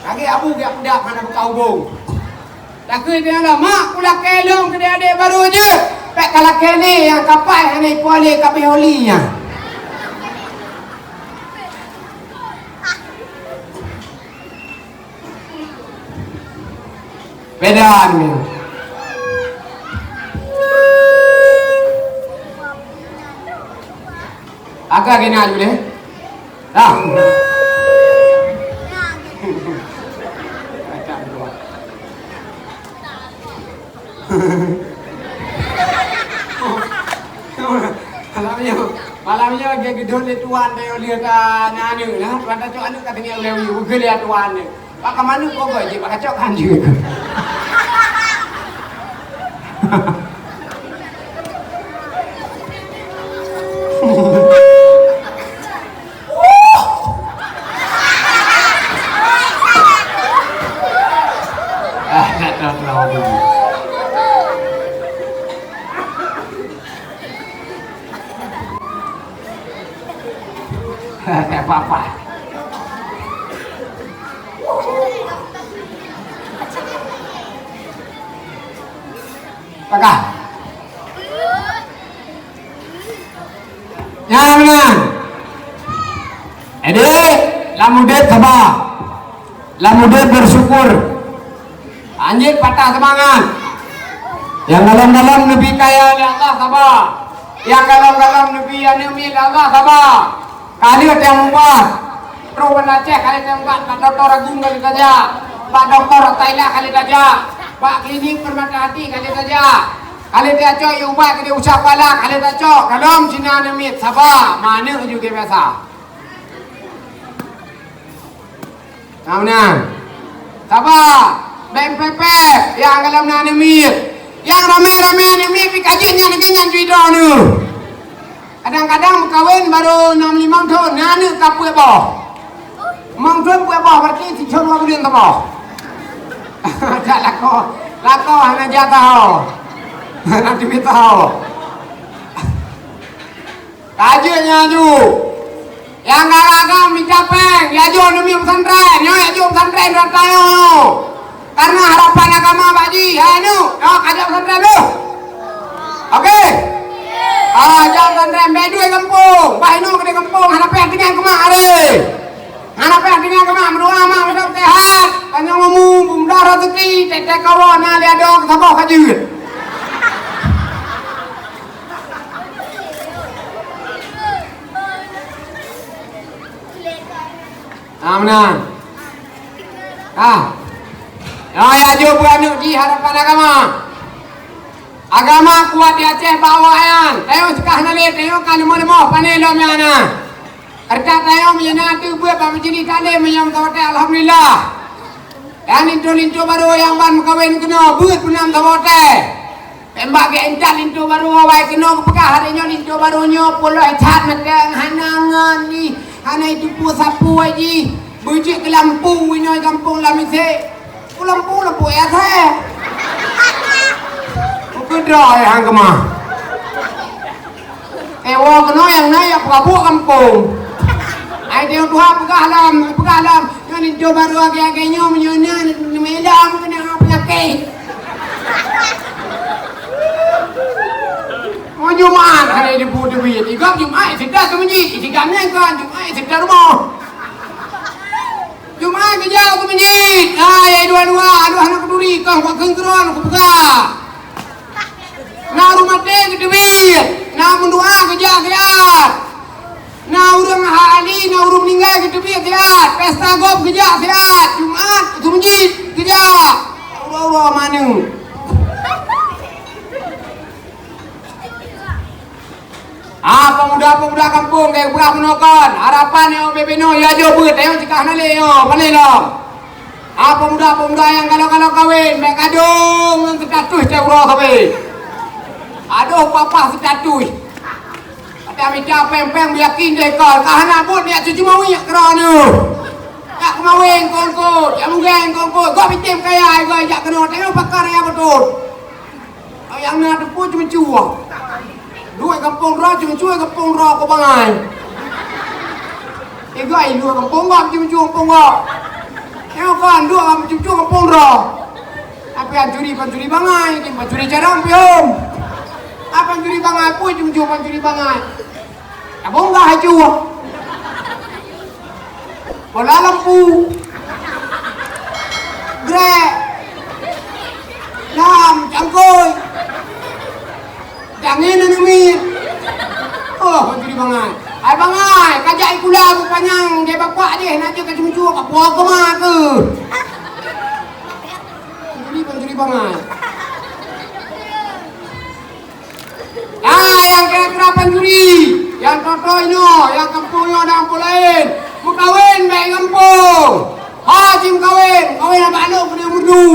Lagèe abu geujak peudap hana buka hubong. Takheun lé Allah, "Mak, kulakèe lôn keu adék barô jeuet. Bèk kalakèe lé nyang kapai hana ipo lé kabéh oli nyan." Beda ni. Agak kena dulu deh. Dah. Malam nyoe, malam nyoe lagèe geudong lé tuan tayue lé ka na aneuk na, tuan tacok aneuk ka teungoh ulèe uyu, bukon lé tuan nyoe. Bak ka maneuk kogoi jih, bak kacok kan jih. Ah, tak tahu, tahu dulu. Tak apa-apa. Pakai. Nyan meunan. Jadi, lam udép saba. Lam udép bersyukur. Hanjeuet patah seumangat. Nyang galom-galom neubi kaya lé Allah, saba. Nyang galom-galom neubi aneuk miet lé Allah, saba. Ka lheueh teuh meuubat. Trok banda Aceh ka lheueh teuh meuubat, bak dokto Agung ka lheueh tajak. Bak dokto Thailand ka lheueh tajak. Bak klinik Permata Hati ka lheueh tajak. Ka lheueh tacok ubat keudéh Usha Kuala, ka lheueh tacok. Galom sinan aneuk miet, saba. Maneuk ju biasa. Nah, meunan. Saba, bèk pèpèh, nyang galom na aneuk miet. Nyang ramé-ramé aneuk miet pih ka jeuet nyan lagèe nyan ju idroe neuh. Kadang-kadang meukawen barô nam limong thôn, na aneuk ka peuet boh. Limong thôn peuet boh, berarti sithôn dua buleuen saboh. Jak lakoe, lakoe hana jak taho. Hana teubiet taho. Ka jeuet nyan ju. Nyang galak-galak mita péng, ya jôh neumi pesantren, nyoe ya jôh pesantren rata nyoe. Karena harapan agama bak jih, hai aneuk, nyoe ka jak pesantren deh. Oke? Ah, jak pesantren, bèk duek gampông, bah inoe keudéh gampông, hana péng tinggai keu mak aré. Hana péng tinggai keu mak, meudoa mak meudoa sehat, tanyoe mumu, mudah rezeki, tek-tek kawa na lé adoe saboh ka jeuet. Ah, meunan. Ah. Ya, ya, jôh beuaneuk jih harapan agama. Agama kuat di Aceh bak awaknyan. Tanyoe seukah na lé, tanyoe ka leumoh-leumoh, pané lom nyang na. Hareuta tanyoe meunyoe na ateueh beuet bak majelis taklim meunyoe meusaboh watèe, alhamdulillah. Dan linto-linto barô nyang ban meukawen keunoe, beuet peue na meusaboh watèe. Tembak geuintat linto barô awai keunoe geupeugah, hari nyoe linto barô nyoe pulo that mantong, hana ngon jih, hana jiteupeue sapeue jih. Beujeuet keu lampôh inoe gampông Lamisék. Keu lampôh, lampôh ék asèe. Keu droe han keumah. Eh, woe keunoe nyang na jak peugabuk gampông. Ai teuh tuha peugah lom, peugah lom. Nyoe linto barô agée-agée nyoe meunyoe na neumeuilang keuneuk peunyakét. Meunyoe Jumat hana jiteupeue teubiet, igop Jumat seuta keu meujiet, sigameng kon Jumat seuta rumoh. Jumat geujak keu meujiet, hai dua-dua, aduh hana keuduri, kong kuat keungkron kupeugah. Na ureuëng maté geuteubiet, na meudoa geujak siat. Na ureuëng ahli, na ureuëng meuninggai geuteubiet siat. Pesta gob geujak siat. Jumat keu meujiet geujak. Uroe-uroe maneuk. Ah, pemuda-pemuda kampung, geupeugah bunoe kon, harapan nyoe ubé-bé nyoe, ya jôh beuet, tanyoe cit ka hana lé nyoe, pane lom. Ah, pemuda-pemuda nyang galak-galak kawén, bèk gadôh ngon seutatuih cewek uroe sabe. Adoh papah seutatuih. Ata mita péng-péng beuyakin deh kon, ka hana buet jak cucu mawi jak keudroe nyoe. Jak keumawén kon-kon, jak mugeng kon-kon, gob item kaya, gob jak keunoe, tanyoe pakon nyang beutôi. Nyang na teupeu ceumeucue. Duek gampông droe ceumeucue gampông droe keu bangai. Tiga ilu gampông gop ceumeucue gampông gop. Nyoe Kon duek lam cucu kampung droe. Tapi pancuri, pancuri bangai, pancuri cadang pih hom. Apa pancuri bangai, pui cucu pancuri bangai. Tabong gah aju. Bola lampu. Grek. Lam cangkoi. Jangan aneuk miet. Oh, pancuri bangai. Hai bangai, kajak ikula bu panyang, dia bapak deh, nak cek kacung-cung, ka puah kema ke. Pancuri, pancuri bangai. Ah, nyang kira-kira pancuri, nyang toto inoe, nyang kampung nyoe dan kampung laén, meukawen bèk ngon po. Ha, jimeukawen, meukawen abak aneuk keuneuk meudu.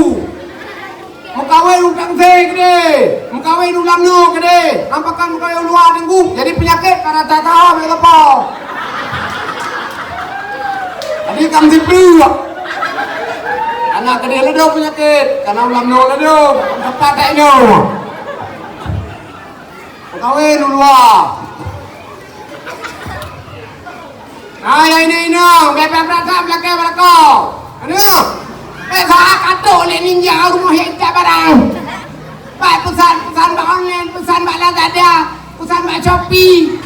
Meukawen u Tangse keudeh, meukawen u Lamno keudeh, han pakat meukawen u luwa teungku. Jadi peunyakét ka rata-rata bèk gapo. Jadi ka meusiplu. Aneuk keudeh ladôm peunyakét, kana u Lamno ladôm, teumpat tak inoe. Meukawen u luwa. Hai, hai, inong, bèk, bèk, bèk, bèk, bèk, bèk, bèk, bèk. Aneuk, bèk, bèk, katok lé ninja rumoh nyang tak barang. Bèk peusan, peusan bak online, peusan bak Lazada, peusan bak Shopee.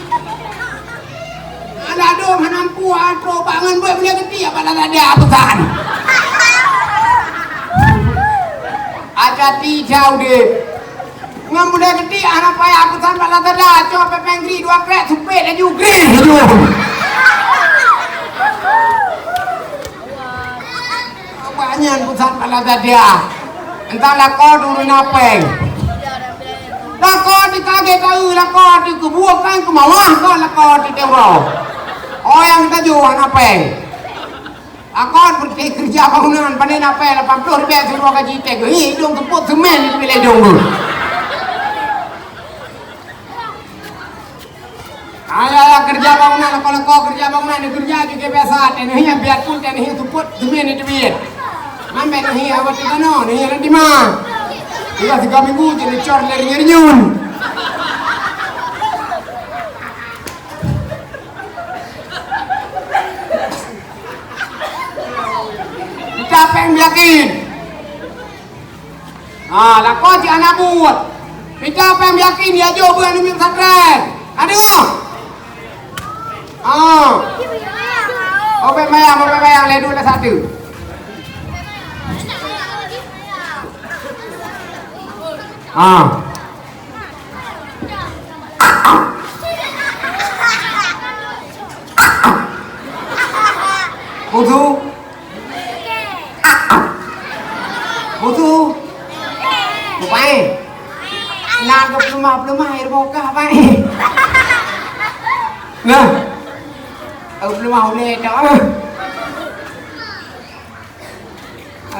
Alah, dong, hana mampu, ah, trok bak ngon buet boleh geuti, bak Lazada peusan. Hati-hati, jauh deh. Ngon buleuen geuti hana payah peusan bak Lazada, cok pèng-pèng gri dua krèk, supet laju gri laju. Banyak peusan bak Lazada. Entah lakoe tu na pèng. Lakoe tu kagèe taeu, lakoe tu keubukan keumawah, kon lakoe tu teuroe. Oh, nyang teujoh hana pèng. Akon peureulèe keureuja bangunan, pané na pèng lapan ploh ribèe siuroe gaji teuh geuh. Hi, idong teupot seumén di lé idong geuh. Ayah, ayah keureuja bangunan, lakoe-lakoe keureuja bangunan, di keureuja juga biasa, teuh neuh biet pun, teuh neuh teupot seumén di teubiet. Man bèk neuh awai tanoh, neuh lam dimah. Tiga, tiga minggu jadi cor lé rinyun-rinyun. Mita pèng yakin. Ha, lakoe cit hana buet. Mita pèng yakin, ya jok beuh aneuk pesantren. Ka deungö? Ha. Oh, pèng bayang, oh, pèng bayang, lé dua, lé satu. Ha. Busu. Busu. Bukai. Nak ke peulumah-peulumah air bokah, pai. Nah. Air peulumah ulèe tok.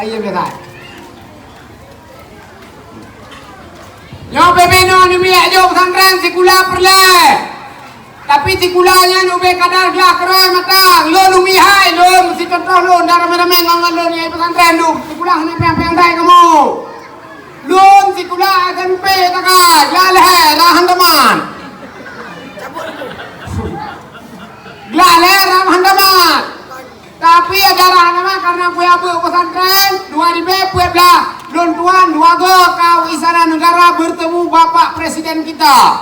Ayo, biasa. Nyoe pih binoe neumi jak jok pesantren sikula peureulèe. Tapi sikula nyan ubé kadar glah keuroi matang. Lôn umi hai, lôn meusicontoh lôn dan ramé-ramé ngon lôn nyang pesantren dum. Sikula hana piang-piang dai kamoe. Lôn sikula S M P takai, glah lhèe rah handaman. Glah lhèe rah handaman. Tapi ajaran agama karena kuya beu pesantren dua ribu dua belas, lôn tuan dua go ka u Istana Negara bertemu Bapak Presiden kita.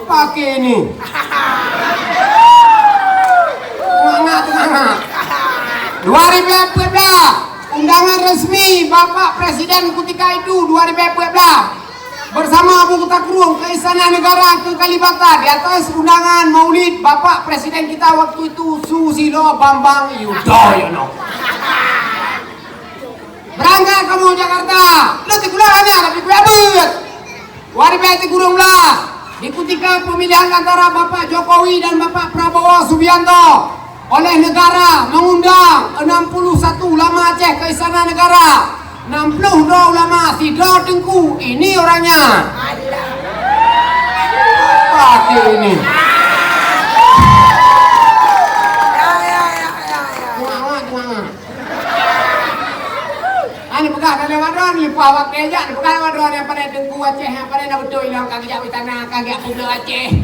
Pakai ini. Semangat, semangat. Dua ribu dua belas, undangan resmi Bapak Presiden ketika itu dua ribu dua belas. Bersama Abu Kota Krueng ke Istana Negara ke Kalibata di atas undangan Maulid Bapak Presiden kita waktu itu, Susilo Bambang Yudhoyono. Berangkat kamoe Jakarta, lôn sikula hana tapi kuya beuet. Dua ribu tiga belas, di ketika pemilihan antara Bapak Jokowi dan Bapak Prabowo Subianto, oleh negara mengundang enam puluh satu ulama Aceh ke Istana Negara. Enam puluh dua ulama, sidroe teungku. Ini orangnya. Pakai ini. Semangat, semangat. Ani peugah lewat droe, leupah watèe jak, peugah lewat droe nyang pané teungku Aceh, nyang pané na beutôi ilong ka geujak istana, ka geujak peubloe Aceh.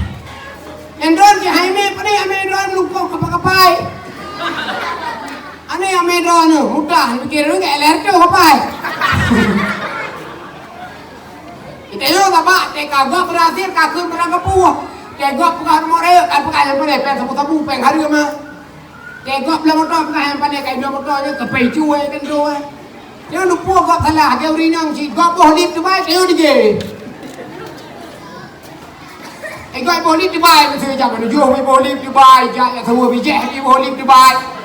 Nyang droe cit hai mé, pané hai mé droe meulungkong kapai-kapai. Aneh nyang meudo nyoe, mudah, pikir nyoe L R T apa? Kita nyoe sabab, teuka gob berhasil, ka kheun barang kapuh. Teuka gob peugah rumoh rayek, ka peugah nyang pandai, péng sabu-sabu, péng hareuem mah. Teuka gob blah moto, peugah nyang pandai, ka inoe moto nyoe, ka péng cuwai, kan tu, eh. Nyoe luput gob salah, lagèe ureueng inong cit, gob boh lip Dubai, teuka nyoe dige. Eh, gob boh lip Dubai, meusti jak meunujôh boh lip Dubai, jak, jak saweue bijéh boh lip Dubai.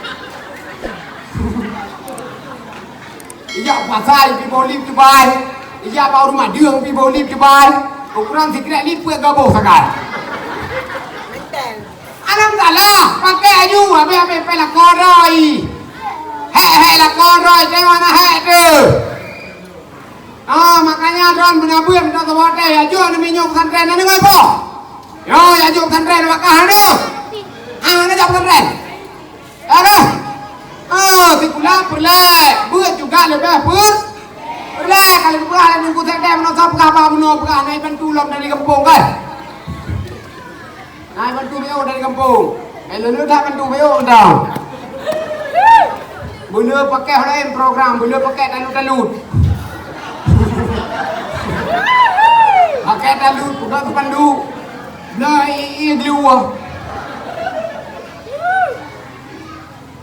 Ijak pasai pih boh lip Dubai, ijak bak ureueng madeueng pih boh lip Dubai. Ukuran sikrek lip peuet gaboh sagai. Alhamdulillah, pakai aju, habéh-habéh pih lakoe droe. Hék-hék lakoe droe, tengok na hék tu. Ah, makanya droen beuna beuet meunan saboh watèe, ya jok aneuk miet nyoe pesantren, aneuk miet boh. Yo, ya jok pesantren, maka aneuk. Ah, aneuk jak pesantren. Ya kan? Ah, sikula peureulèe, beuet juga leubeh peureulèe. Kalau peugah lé nunggu sèdeh meunoe, peugah bak bunoe, peugah na bantu lom dari gampông kan. Na bantu B O dari gampông. Eh, lôn that bantu B O mantong. Beu lé pakai laén program, beu lé pakai talut-talut. Pakai talut, peugah spanduk. Blah i, i, di luwa.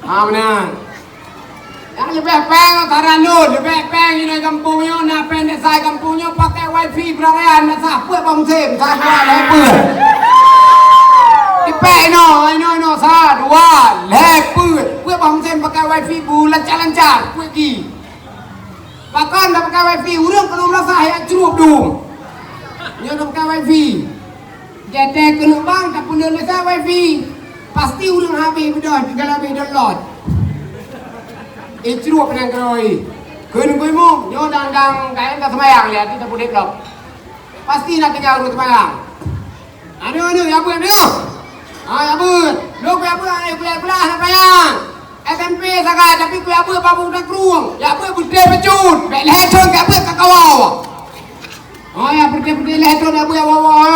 Ha, meunan. Nyang leubeh péng saran lôn, leubeh péng inong gampông nyoe, na péng desa gampông nyoe pakai wifi beurangkahan, na sah peuet bak musém, sah dua lhèe peuet. Dipék inoe, inoe, inoe, sah dua lhèe peuet. Peuet bak musém pakai wifi bu lancar-lancar, peuet gi. Pakon tapakai wifi, ureueng keunoe meurasa jak crup dum. Nyoe tapakai wifi. Watèe keuneuk bang tapeuleuen lé wifi. Pasti ureueng habéh beudôh, tiga labih download. Eh, crup nyang keurôi. Kheun keu imum, nyoe dang-dang kayém ka seumayang lé, até tapeuleuen lom. Pasti na tinggai ureueng seumayang. Aneuk-aneuk, ya beuet, aneuk. Ha, ya beuet. Lôn ya beuet, aneuk kuliah-kuliah hana payah. S M P sagai, tapi ku ya beuet babu na krueng. Ya beuet beudé bacut. Bèk lhèe thôn ya beuet ka kawoe. Oh, ya beudé-beudé lhèe thôn ya beuet woe-woe.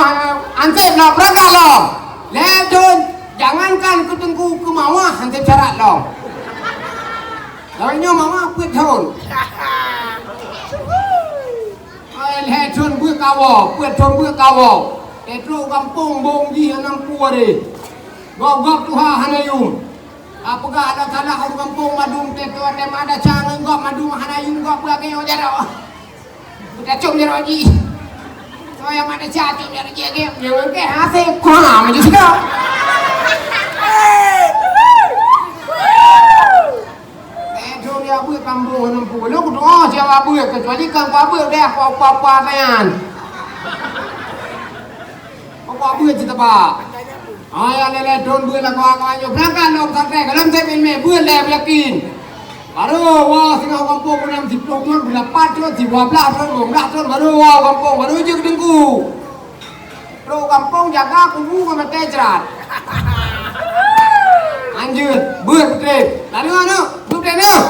Anseb lom, beurangkat lom. Lhèe thôn, jangankan keu teungku, keu mawah anseb syarat lom. Lawan nyoe mawah peuet thôn. Ai, lhèe thôn beuet kawoe, peuet thôn beuet kawoe. Trok gampông bông jih anang pue deh. Gob-gob tuha hana yum. Ka peugah Allah Taala ureueng gampông mandum, teuka watèe mak desya ngon gob mandum hana yum, gob beuagèe jaroe. Beuta com jaroe jih. Soe nyang mak desya com jaroe jih agèe, nyang agèe hasé kuah maju sigoe. Eh, dong ya beuet kampung hana meupeue. Lôn kudoa siapa beuet, kecuali kan kuah beuet deh, kuah-kuah nyan. Kuah beuet cit teuba. Hai, lé-lé thôn beuet lam kawan-kawan nyoe. Beurangkat lom pesantren, ka lom sép ileumèe, beuet lé yakin. Barô woe singoh gampông, beunan siplôh thôn, beunan pat thôn, sidua blah thôn, dua blah thôn, barô woe gampông, barô jeuet keu teungku. Trok gampông jaga kubu ngon batèe jrat. Lanjut, beuet peutrép. Lalu aneuk, beuet peutrép nyoe.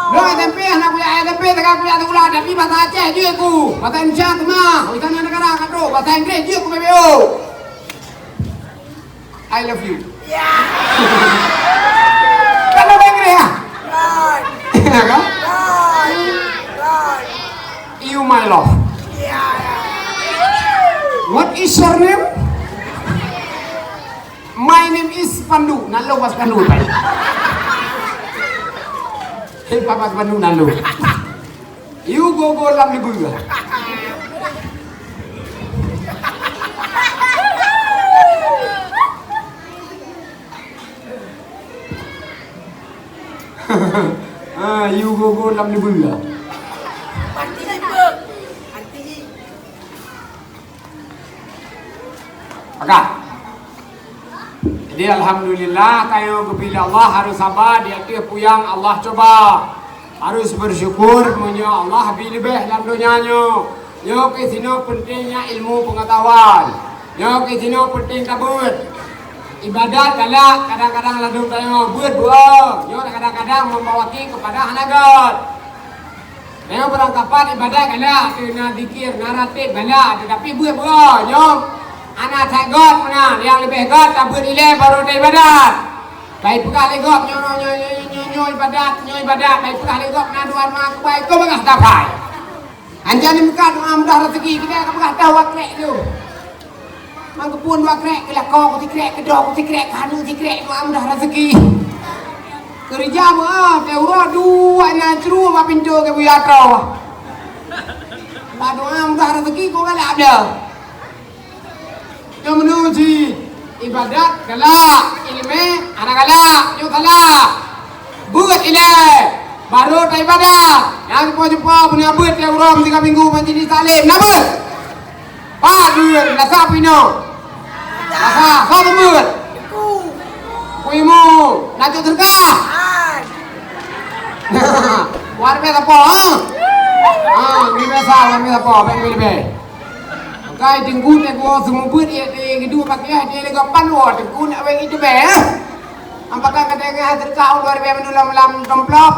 Lôn S M P, hana kuliah S M P, teuka kuliah sikula, tapi bahasa Aceh jeuet ku. Bahasa Indonesia teuma, di sana negara ka trok, bahasa Inggris jeuet ku B B O. I love you. Ya. Kan bahasa Inggris ya? Right. Ya kan? Right. Right. You my love. Ya, ya. What is your name? My name is Pandu. Nalô was Pandu, Pak. Hei, Papa Pandu nalô. You go-go lam leubeh. Ah, you go-go lam leubeh. Pakat. Jadi, alhamdulillah, tanyoe geupilih Allah harus saba di ateueh peue nyang Allah cuba. Harus bersyukur meunyoe Allah bri leubeh lam donya nyoe. Nyoe keuh sinoe peuntengnya ilmu peungatahuan. Nyoe keuh sinoe peunteng tabeuet. Ibadat galak, kadang-kadang ladôm tanyoe beuet beuo. Nyoe kadang-kadang membawaki kepada hana göt. Tanyoe beurangkapat ibadat galak, na zikir, na ratib galak, teutapi beuet beuo. Nyoe hana that göt meunan, nyang leubeh göt tabeuet ilèe barô taibadat. Bai peugah lé gob nyoe, nyoe, nyoe, nyoe, nyoe. Nyoe ibadat, nyoe ibadat, hai peugah lé gob na dua ma keubai, keu beungah dapai. Anjan meukat doa mudah rezeki, kita ka peugah dah wakrek tu. Mang keupeue dua krek, keu lakoe keu sikrek, keu droe keu sikrek, keu aneuk sikrek, doa mudah rezeki. Keureuja meuah, teuh uroe dua na cru bak pintoe keu buya troe. Bak doa mudah rezeki, keu galak dah. Nyoe meunurot jih, ibadat galak, ileumèe hana galak, nyoe galak. Beuet ilèe, barô taibadat. Nyang cupo-cupo beuna beuet tiep uroe tiga minggu majelis taklim. Na beuet? Pat beuet, rasa pih nyoe. Rasa, soe peubuet? Ku imeum, na cok seudeukah? Luar biasa po, ha? Ha, ni biasa, luar biasa po, baik, baik, baik. Kai teungku teuh gua seumeubeuet ya di gedung pakai di lega pan wa teungku nak weng itu be. Ampaka kata ngah terkau dua ribu dua lam lam templok.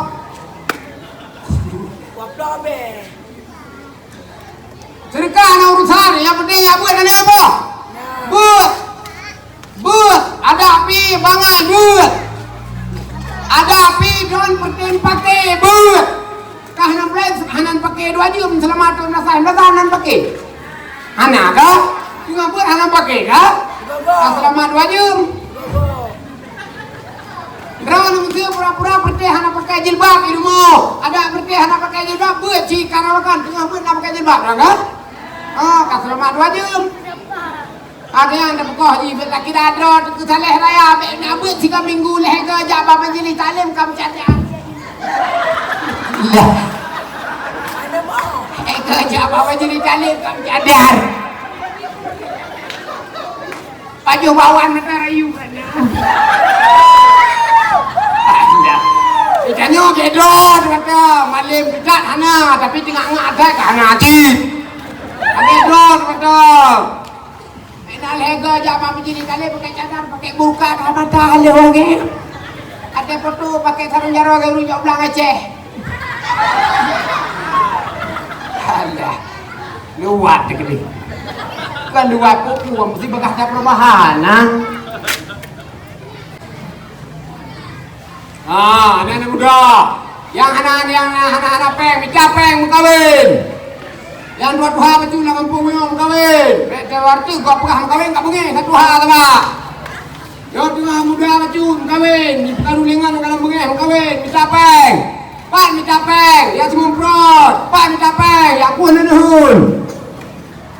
Waplok be. Sedekah na urusan, yang penting ya beuet na apa? Beuet. Beuet, ada api bangai beuet. Ada api don pertin pakai beuet. Kah hana boleh hana pakai dua jam selama tu nasah nasah hana pakai. Hana ka? Tengah beuet hana pakai ka? Ka selama dua jam. Droe nang pura-pura perti hana pakai jilbab di rumah. Ada perti hana pakai jilbab beuet cit karawakan tengah beuet hana pakai jilbab dah ka? Ah, ka selama dua jam. Ada nyang teupeugah jih, bèk laki dadroe, teungku saleh raya, bèk na beuet siga minggu lhèe goe jak bak majelis taklim ka meucadar. Iya. Lhèe goe jak bak majelis taklim ka meucadar. Pajoh bawan mata rayu kan. Iya. Itanyoe bèk droe, kata, malem peucat hana, tapi teungoh ngak asai ka hana cit. Bèk droe, kata. Ina lhèe goe jak bak majelis taklim pakai cadar, pakai burka, dah mata lé ureueng. Até foto pakai sarong jaroe ureueng jak blang Aceh. Alah. Luwat teuh keudéh. Bukan luwat pupu, mesti bekas dah perumahan, nah. Ah, aneuk-aneuk muda, nyang hana, nyang hana, hana péng, mita péng meukawen. Nyang tuha-tuha bacut lam gampông nyoe meukawen. Bèk teuwarti gop peugah meukawen ka beungèh, ka tuha teuma. Nyang tuha muda bacut meukawen, di peukaru lingan ka lam beungèh meukawen, mita péng. Pat mita péng, nyang seumumprot, pat mita péng, nyang kueh neuneuhon.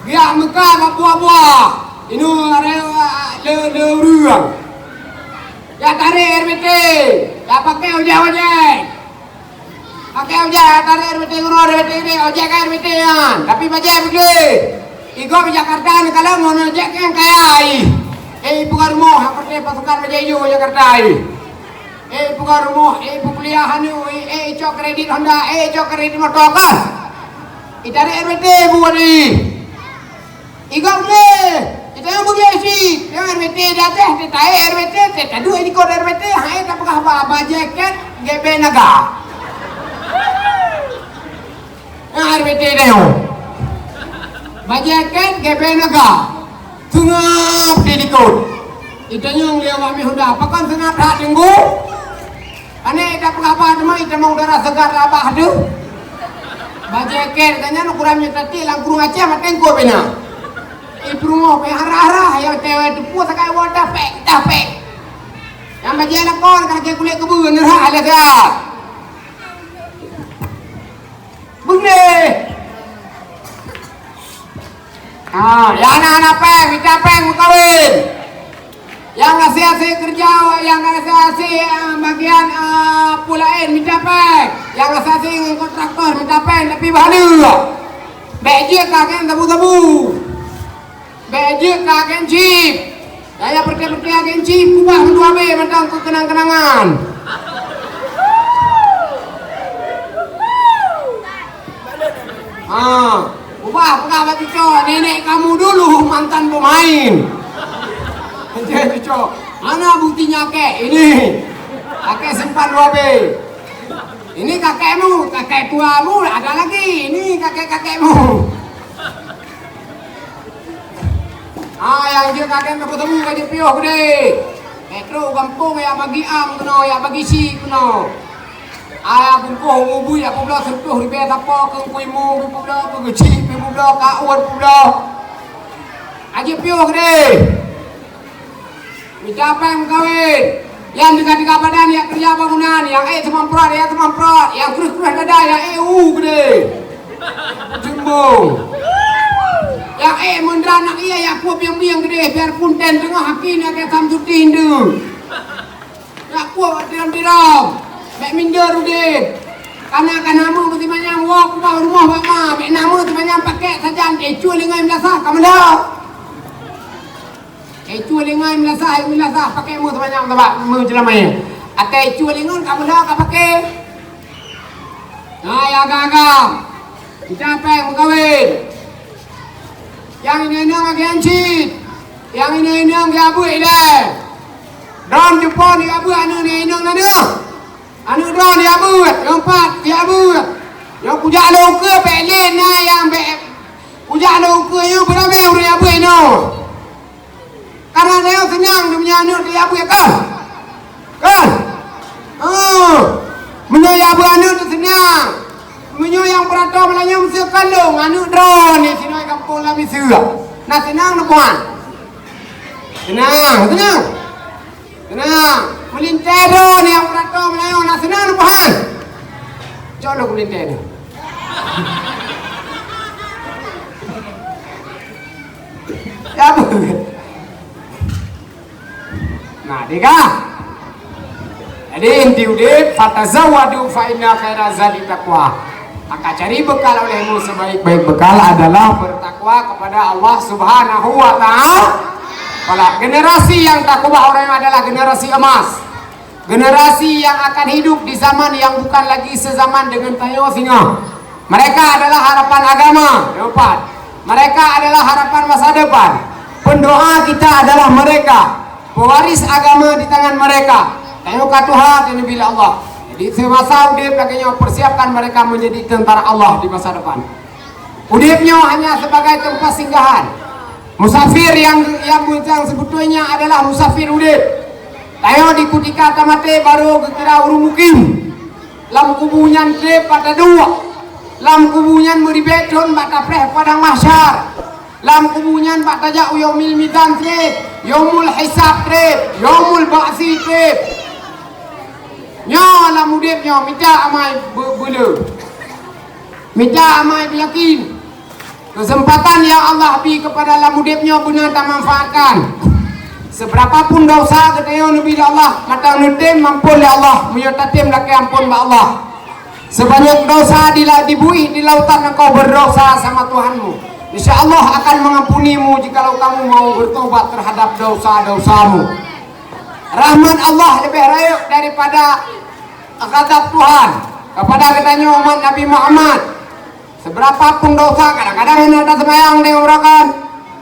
Geujak meukat bak buah-buah, inoe aré le, le ureueng. Jak tarek R B T, jak pakai ojek-ojek. Pakai ojek, jak tarek R B T uroe, R B T deh, ojek kan R B T nyan. Tapi bajèe beutôi. Igob Jakarta neukalon ngon ojek nyang kaya ih. Eh, ipeugah rumoh, hak peureulèe pasukan bajèe ijo Jakarta ih. Eh, ipeugah rumoh, eh, ipeukuliah aneuk, eh, eh, icok kredit Honda, eh, icok kredit moto kah. Itarek R B T buat ih. Igob lé, kita nyang beugèe cit, nyang R B T di ateueh, teuh taék R B T, teuh taduek di kot R B T, hai tapeugah ba, ba jakét, gèbèe naga. Nyang R B T tanyoe. Ba jakét, gèbèe naga. Seungab di likot. Itanyong lé awak mi Honda, pakon seungab that teungku? Aneuk ita peugah ba teuma ita mong darah segar labah teuh. Bajèe kèe gata nyan ukoran nyoe tati lam krueng Aceh maté engkot bina. Ipeurumoh pih harah-harah, nyang cewek teupue sakai woe dapek, dapek. Nyang bajèe lakoe ka lagèe kulét keubeue neurhah lé siat. Beungéh. Ha, nyang na hana péng, mita péng meukawen. Nyang gasien-gasien keureuja, nyang gasien-gasien, ah, bagian, ah, peue laén mita péng. Nyang gasien-gasien ngon kontraktor mita péng, tapi bah lheueh. Bèk jeuet ka kèe sabu-sabu. Bèk jeuet ka agen chip. Daya peureté-peureté agen chip kubah meudua bée mantong keu keunang-keunangan. Ha, kubah peugah bak cucoe, "Nenek kamu dulu mantan pemain." Cucoe, "Mana buktinya, Kek?" "Ini." Kakek simpan dua bée. "Ini kakekmu, kakek tuamu ada lagi. Ini kakek-kakekmu." Ah, nyang jeuet kakek meukeutemu ka jipiôh keudéh. Bèk trok u gampông jak bagi am keunoe, jak bagi si keunoe. Ayah bungkôh ubu-ubu jak peubloe, seutoh ribée sapo keu Teungku Imum, peubloe keu geuchik, peubloe keu awon, peubloe. Aji piôh keudeh. Mita péng meukawen. Nyang teuga-teuga badan nyang keureuja bangunan, nyang ék seumamprot, nyang seumamprot, nyang kreueh-kreueh dada, nyang ék u keudeh. Jeumbong. Nyang ék meundra aneuk ie, nyang kueh bieng-bieng keudeh, biarpun ten teungoh haki na keu Samsudin tu. Nyang kueh tiram-tiram. Bék minder udeb. Kana ka na meuh meusimanyang woe keubah rumoh bak ma, bék na meuh simanyang pakèk sajan, écue lingai meulasah ka meulah. Écue lingai meulasah, meulasah pakèk meuh simanyang sabab meuh jeulamé. Até écue lingai ka meulah ka pakèk. Nah, ya agam-agam. Kita péng meukawen. Nyang inong-inong lagèe nyan cit. Nyang inong-inong geujak beuet ilèe. Droeneuh jumpa geujak beuet aneuk inong na deuh. Aneuk droeneuh geujak beuet, nyang pat geujak beuet. Nyang kujak lôn ukeue bék lé na nyang bék. Kujak lôn ukeue nyoe beuramé ureueng jak beuet inoe. Karena tanyoe seunang meunyoe aneuk teuh jak beuet, kan? Kan? Oh. Meunyoe jak beuet aneuk teuh seunang. Meunyoe nyang peurato meunyoe meuseu kalon aneuk droeneuh sinoe gampông lam miseue. Na seunang neupeue han? Seunang, seunang. Seunang. Meulintèe droeneuh nyang peurato meunyoe na seunang neupeue han? Cok lôn meulintèe nyoe. Ya, betul. Nah, deh kah? Jadi inti udeb, "Fatazawwadu fa inna khaira zadi taqwa." Maka cari bekal olehmu, sebaik-baik bekal adalah bertakwa kepada Allah Subhanahu wa Ta'ala. Generasi yang takwa orang adalah generasi emas. Generasi yang akan hidup di zaman yang bukan lagi sezaman dengan tanyoe singoh. Mereka adalah harapan agama, nyang pat. Mereka adalah harapan masa depan. Pendoa kita adalah mereka. Pewaris agama di tangan mereka. Tanyoe ka tuha, keu Nabi Allah. Jadi, semasa udeb lagèe nyoe, persiapkan mereka menjadi tentara Allah di masa depan. Udeb nyoe hanya sebagai tempat singgahan. Musafir yang, yang, yang sebetulnya adalah musafir udeb. Tanyoe di kutika tamaté barô geukira ureueng mukim. Lam kubu nyan trép bak taduek. Lam kubu nyan meuribèe thôn bak tapreh padang mahsyar. Lam kubu nyan bak tajak u yaumil mizan trép, yaumul hisab trép, yaumul ba'si trép. Nyoe lam udeb nyoe mita amai be-, beuleu. Mita amai beuyakin. Keuseumpatan nyang Allah bri keupada lam udeb nyoe beuna tamanfaatkan. Seubeurapa pun desya geutanyoe neubi lé Allah, mantong neutem ampôn lé Allah, meunyoe tatem lakèe ampôn bak Allah. Sebanyak dosa di la-, dibuih di lautan, engkau berdosa sama Tuhanmu. Insya Allah akan mengampunimu jikalau kamu mau bertobat terhadap dosa-dosamu. Rahmat Allah lebih rayeuk daripada ghadab Tuhan kepada geutanyoe umat Nabi Muhammad. Seubeurapa pun desya, kadang-kadang hana taseumayang tanyoe beurokon,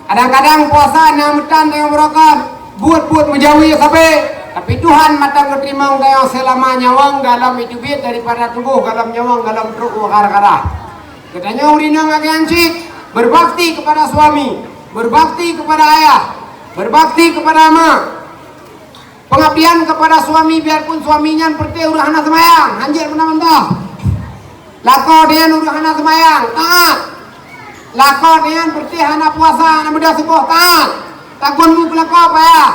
kadang-kadang puasa na meutan tanyoe beurokon, buet-buet meujawi sabe, tapi Tuhan mantong geuteurimong tanyoe seulama nyawöng dalam teubiet daripada tuboh, dalam nyawöng dalam trok gara-gara. Geutanyoe ureueng inong lagèe nyan cit, berbakti kepada suami, berbakti kepada ayah, berbakti kepada mak. Pengabdian kepada suami, biarpun suami nyan peureté ureueng hana seumayang, hanjeuet meunan mantong. Lakoe nyan ureueng hana seumayang, taat. Lakoe nyan peureté hana puasa, hana meudoh suboh, taat. Tagun bu keu lakoe payah,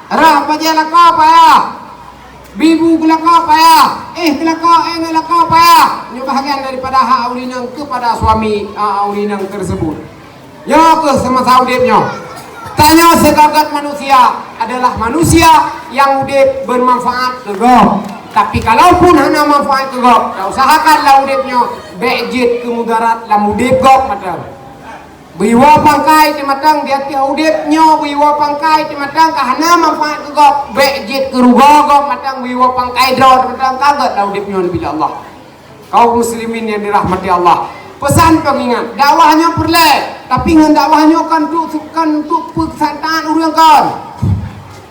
rhah bajèe lakoe payah, bi bu keu lakoe payah, éh keu lakoe, éh ngon lakoe payah. Nyoe bahagian daripada hak ureueng inong kepada suami, a, ureueng inong tersebut. Nyoe kheueh seumasa udeb nyoe. Tanyoe sigoe-goe manusia adalah manusia nyang udeb bermanfaat keu gob. Tapi kalaupun hana manfaat keu gob, tausahakan lam udeb nyoe bèk jeuet keu mudarat lam udeb gob mantong. Beuiwoe pangkai teuh mantong di ateueh udeb nyoe, beuiwoe pangkai teuh mantong ka hana manfaat keu gob, bèk jeuet keu rugoe gob mantong, beuiwoe pangkai droe teuh mantong ka gèt lam udeb nyoe neubi lé Allah. Kaum muslimin yang dirahmati Allah, pesan pengingat, dakwah nyoe peureulèe, tapi ngon dakwah nyoe kon untuk, kon untuk peusatakan ureueng kon.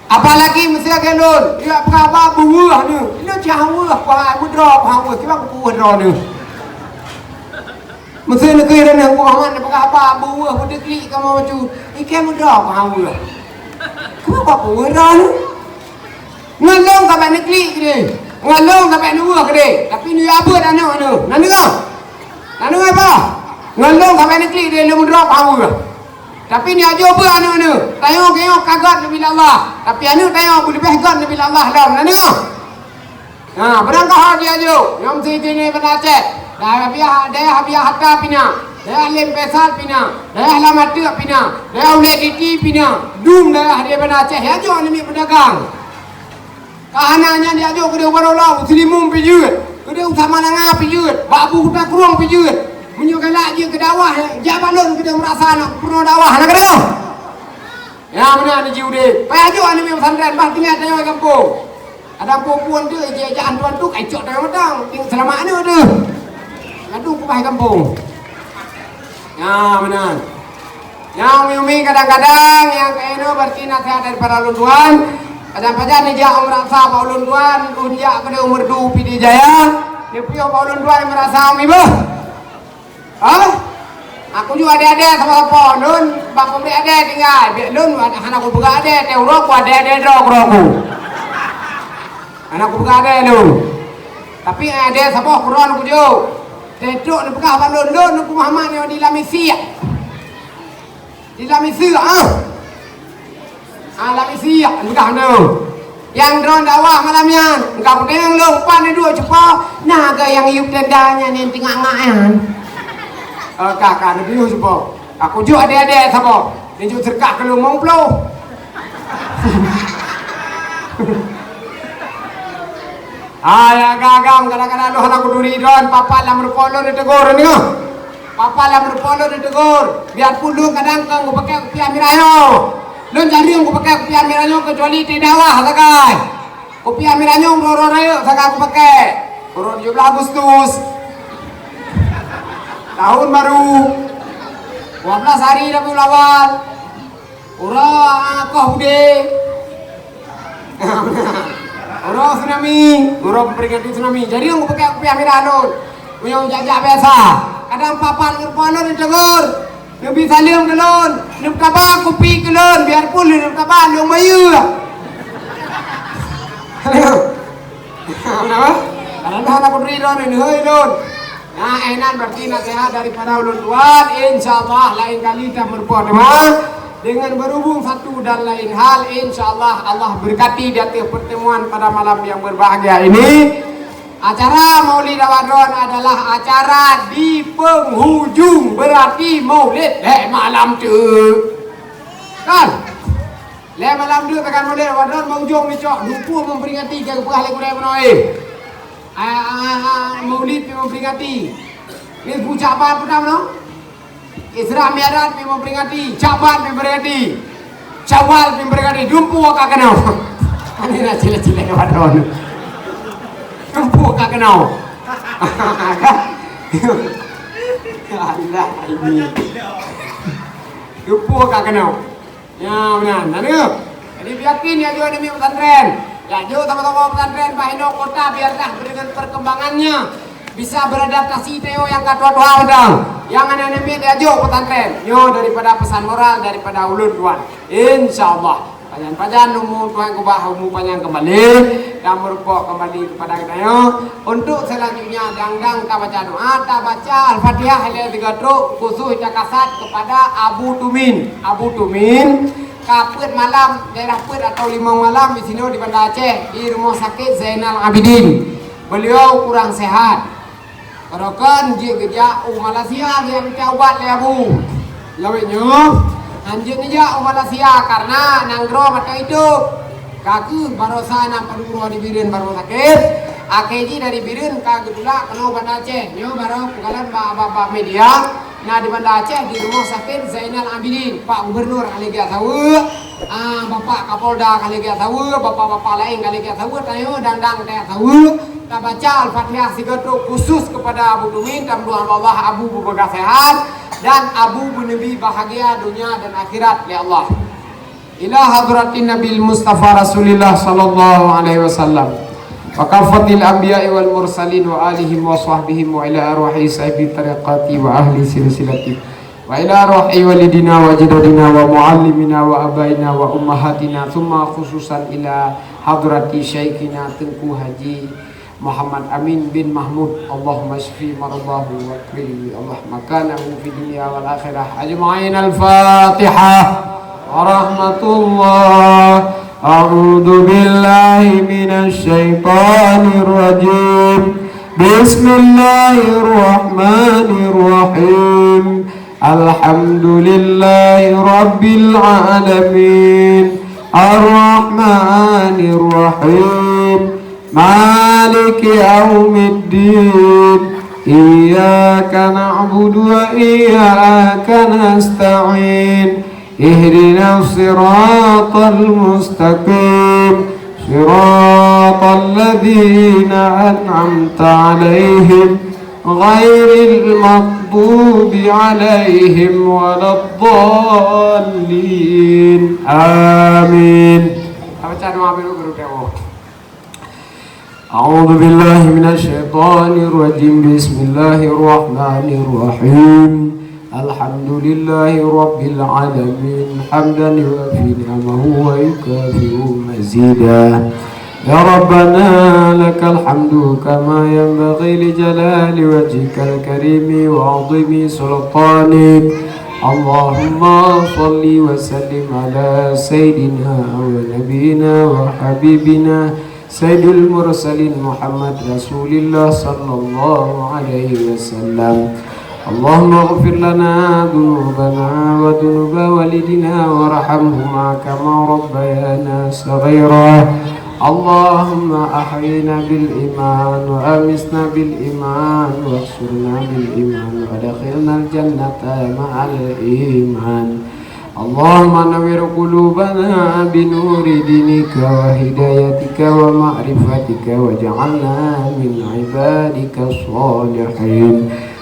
Apalagi meusé lagèe lôn, ya peugah haba beuweueh nyoe. Lôn cah weueh, peugah mudroe, peugah weueh, kiban kupeue droeneuh. Meusé lagèe lôn, peugah haba, peugah haba beuweueh, beudeklik kamoe bacut. Ikèe mudroe, peugah weueh. Kiban kupeue droeneuh. Ngon lôn ka bak neuklik keudeh. Ngon lôn sabe neuweueh keudeh, tapi neuyue beuet aneuk neuh. Na deungoe? Na deungoe bah? Ngon lôn sabe neuklik deh lôn meudrob haweueh. Tapi neujak jok beuet aneuk neuh. Tanyoe geuhnyoe ka göt neubi lé Allah. Tapi aneuk tanyoe beuleubeh göt neubi lé Allah lom. Na deungoe? Na, beurangkaha jijak jok. Nyoe meusti jinoe Banda Aceh. Dayah Abiah, dayah Abiah Hatta pih na. Dayah Lem Faisal pih na. Dayah Lam Ateuk pih na. Dayah Ulèe Titi pih na. Dum dayah di Banda Aceh. Jijak jok aneuk miet peudagang. Ka hana nyan jijak jok keudeh u Barô Lom, u Seulimum pih jeuet, keudeh u Samalanga pih jeuet, bak Abu Kuta Krueng pih jeuet. Meunyoe galak jeuet keu dakwah, jak bak lôn keudeh meurasa na peurunoe dakwah, na keudeh. Ya, meunan jih udeb. Payah jok aneuk miet pesantren, bah tinggai tanyoe gampông. Kadang phôn-phôn tu, ijak-jak hantu-hantu, ka icok tanyoe mantong. Seulamat aneuk tu. Laju keubah gampông. Ya, meunan. Nyang umi-umi kadang-kadang nyang keunoe berarti nasihat daripada ulôn tuan. Kadang-kadang nijak umrah sa bak ulôn tuan, lôn jak keudeh u Merdu Pidie Jaya. Neupiôh bak ulôn tuan merasa umi beuh. Hah? Aku jok adé-adé sapo-sapo. Lôn bak pabrik adé tinggai. Biet lôn hana kupeugah adé, teuh uroe ku adé-adé droe keudroe ku. Hana kupeugah adé lôn. Tapi adé saboh keudroe ku jok. Teuh trok neupeugah bak lôn, lôn ku Muhammad nyoe di Lamisiek. Di Lamisiek, ah. Ah, Lamisiek, peugah nyoe. Nyang droen dakwah malam nyan, engkau kutanyong lôn, pan neuduek cupa, na geu nyang yup tenda nyan nyang teungak-ngak nyan. Eh, ka, ka, neupiôh cupa. Ka kujok adé-adé saboh. Neujok seudeukah keu lôn limong ploh. Hai agam-agam, kadang-kadang lôn hana kuturi droen, papa lam rupa lôn neutegur nyoe. Papa lam rupa lôn neutegur. Biarpun lôn kadang kon kupakai kupiah mirah nyoe. Lôn jareueng kupakai kupiah mirah nyoe keucuali teuh dakwah sagai. Kupiah mirah nyoe uroe-uroe rayeuk sagai kupakai. Uroe tujoh belas Agustus. Tahun baru. Dua belas hari Rabiul Awal. Uroe, ah, koh udeb. Uroe tsunami, uroe memperingati tsunami. Jareueng kupakai kupiah mirah lôn. Meunyoe jak-jak biasa. Kadang papa ngon po lôn neutegur. Neubi saleuem keu lôn. Neutaba kupi keu lôn. Biarpun lôn neutaba lôn bayeue. Kenapa? Karena hana kuturi lôn, neuhôi lôn. Nah, eh, nyan berarti nasihat daripada ulôn tuan. Insya Allah, lain kali tameurumpok teuma. Dengan berhubung satu dan lain hal, insya Allah, Allah berkati di atas pertemuan pada malam yang berbahagia ini. Acara Maulid Ramadan adalah acara di penghujung, berarti Maulid lé malam tu. Kan? Lé malam tu tekan Maulid Ramadan, bak ujong ni cok, dumpeue memperingati, ka geupeugah lé gurée bunoe. Ah, ah, ah, Maulid pih memperingati. Ni bu Syaban peue nama? Isra Mi'raj pih memperingati, Syaban pih memperingati. Syawal pih memperingati, dumpeue ka keunoe. Ani na cilek-cilek pada ni. Dumpeue ka keunoe. Allah ini. Dumpeue ka keunoe. Ya, meunan. Nah, nyoe. Jadi, yakin ya jok aneuk miet pesantren. Ya jok sama-sama pesantren, bah inoe kota biarlah dengan perkembangannya bisa beradaptasi teuh nyang ka tuha-tuha mantong. Nyang aneuk-aneuk miet ya jok pesantren. Nyoe daripada pesan moral daripada ulôn tuan. Insya Allah. Pajan-pajan umu Tuhan keubah umu panyang kembali dan meureumpok kembali kepada geutanyoe. Untuk selanjutnya, dang-dang tabaca doa, tabaca Al-Fatihah lé tiga trok khusus takasat kepada Abu Tumin. Abu Tumin ka peuet malam, daerah peuet atau limong malam di sinoe di Banda Aceh, di Rumah Sakit Zainal Abidin. Beliau kurang sehat. Baroekon jeuet geujak u Malaysia geujak mita ubat lé Abu. Lawét nyoe, han jeuet neujak u Malaysia karena nanggroe mantong itôb. Ka kheueh baroesa na padum uroe di Bireuen barô sakét, akhé jih dari Bireuen ka geutulak keunoe Banda Aceh. Nyoe barô peukalon bak, bak, bak media, na di Banda Aceh di Rumoh Sakét Zainal Abidin, Pak Gubernur ka lheueh geujak saweue, ah, Bapak Kapolda ka lheueh geujak saweue, bapak-bapak laén ka lheueh geujak saweue, tanyoe dang-dang tajak saweue, tabaca Al-Fatihah sigoe trok khusus kepada Abu Tumin, tameudoa bak Allah Abu beubeugaih sehat dan Abu beuneubi bahagia dunia dan akhirat lé Allah. Ila hadratin Nabil Mustafa Rasulillah sallallahu alaihi wasallam. Wa kafatil anbiya'i wal mursalin wa alihim wa sahbihim wa ila arwahi sahibi tariqati wa ahli silsilati. Wa ila arwahi walidina wa ajdadina wa muallimina wa abaina wa ummahatina, thumma khususan ila hadrati syaikhina Teungku Haji Muhammad Amin bin Mahmud. Allahumma syfi mardhahu wa akrim, Allah, makanahu fid dunya wal akhirah ajma'in. Al-Fatihah. Warahmatullah. A'udzu billahi minasy syaithanir rajim. Bismillahirrahmanirrahim. Alhamdulillahi rabbil alamin. Arrahmanirrahim. Maliki yaumiddin. Iyyaka na'budu wa iyyaka nasta'in. Ihdinas siratal mustaqim. Siratal ladzina an'amta 'alaihim ghairil maghdubi 'alaihim waladdallin. Amin. Baca doa dulu, guru. أعوذ بالله من الشيطان الرجيم. بسم الله الرحمن الرحيم. الحمد لله رب العالمين، حمدا يوافي نعمه ويكافئ مزيده. يا ربنا لك الحمد كما ينبغي لجلال وجهك الكريم وعظيم سلطانك. اللهم صل وسلم على سيدنا ونبينا وحبيبنا سيد المرسلين محمد رسول الله صلى الله عليه وسلم. اللهم اغفر لنا ذنوبنا وذنوب والدينا وارحمهما كما ربيانا صغيرا. اللهم أحينا بالإيمان وأمتنا بالإيمان واحشرنا بالإيمان وأدخلنا الجنة مع الإيمان. اللهم نور قلوبنا بنور دينك وهدايتك ومعرفتك واجعلنا من عبادك الصالحين.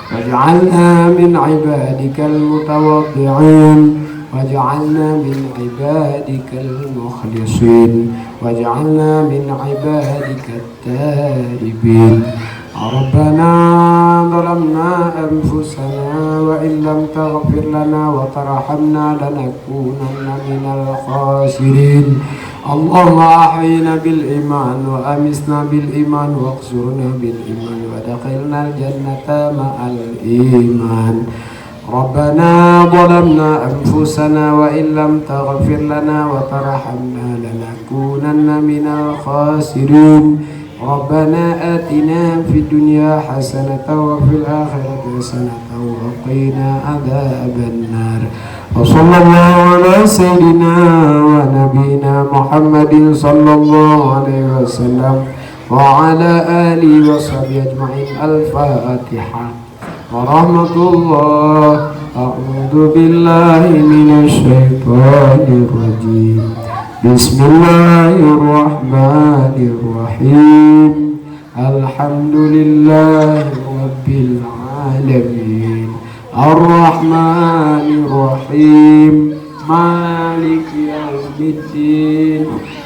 واجعلنا من عبادك المتواضعين. واجعلنا من عبادك المخلصين. واجعلنا من عبادك التائبين. ربنا ظلمنا أنفسنا وإن لم تغفر لنا وترحمنا لنكونن من الخاسرين. اللهم أحينا بالإيمان وأمتنا بالإيمان واحشرنا بالإيمان وأدخلنا الجنة مع الإيمان. ربنا ظلمنا أنفسنا وإن لم تغفر لنا وترحمنا لنكونن من الخاسرين. ربنا آتنا في الدنيا حسنة وفي الآخرة حسنة وقنا عذاب النار. وصلى الله على سيدنا ونبينا محمد صلى الله عليه وسلم وعلى آله وصحبه أجمعين. الفاتحة. ورحمة الله. أعوذ بالله من الشيطان الرجيم. بسم الله الرحمن الرحيم. الحمد لله رب العالمين. الرحمن الرحيم. مالك يوم الدين.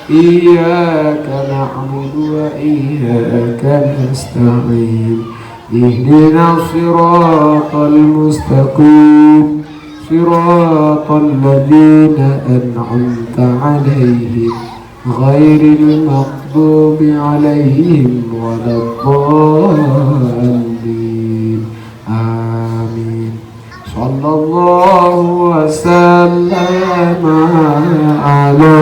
إياك نعبد وإياك نستعين. اهدنا الصراط المستقيم. صراط الذين أنعمت عليهم غير المغضوب عليهم ولا الضالين. آمين. صلى الله وسلم على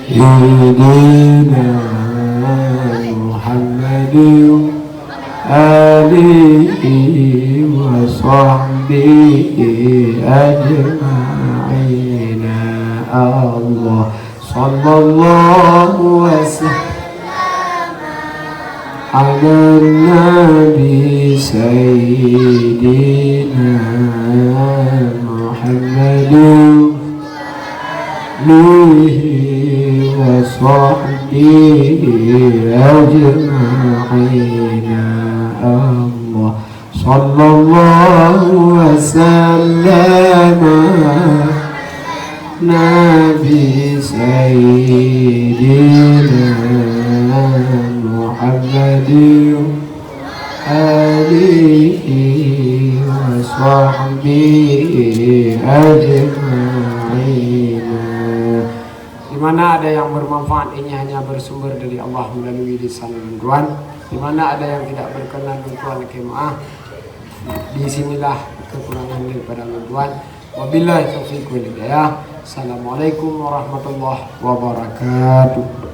سيدنا محمد آله وصحبه أجمعين. الله. صلى الله وسلم على النبي سيدنا محمد آله وصحبه أجمعين. الله. صلى الله وسلم على النبي سيدنا محمد آله وصحبه أجمعين. Di mana ada yang bermanfaat, ini hanya bersumber dari Allah melalui lisan lôn tuan. Di mana ada yang tidak berkenan, lôn tuan lakèe meu'ah. Di sinilah kekurangan daripada lôn tuan. Wabillahi taufiq wal hidayah. Assalamualaikum warahmatullahi wabarakatuh.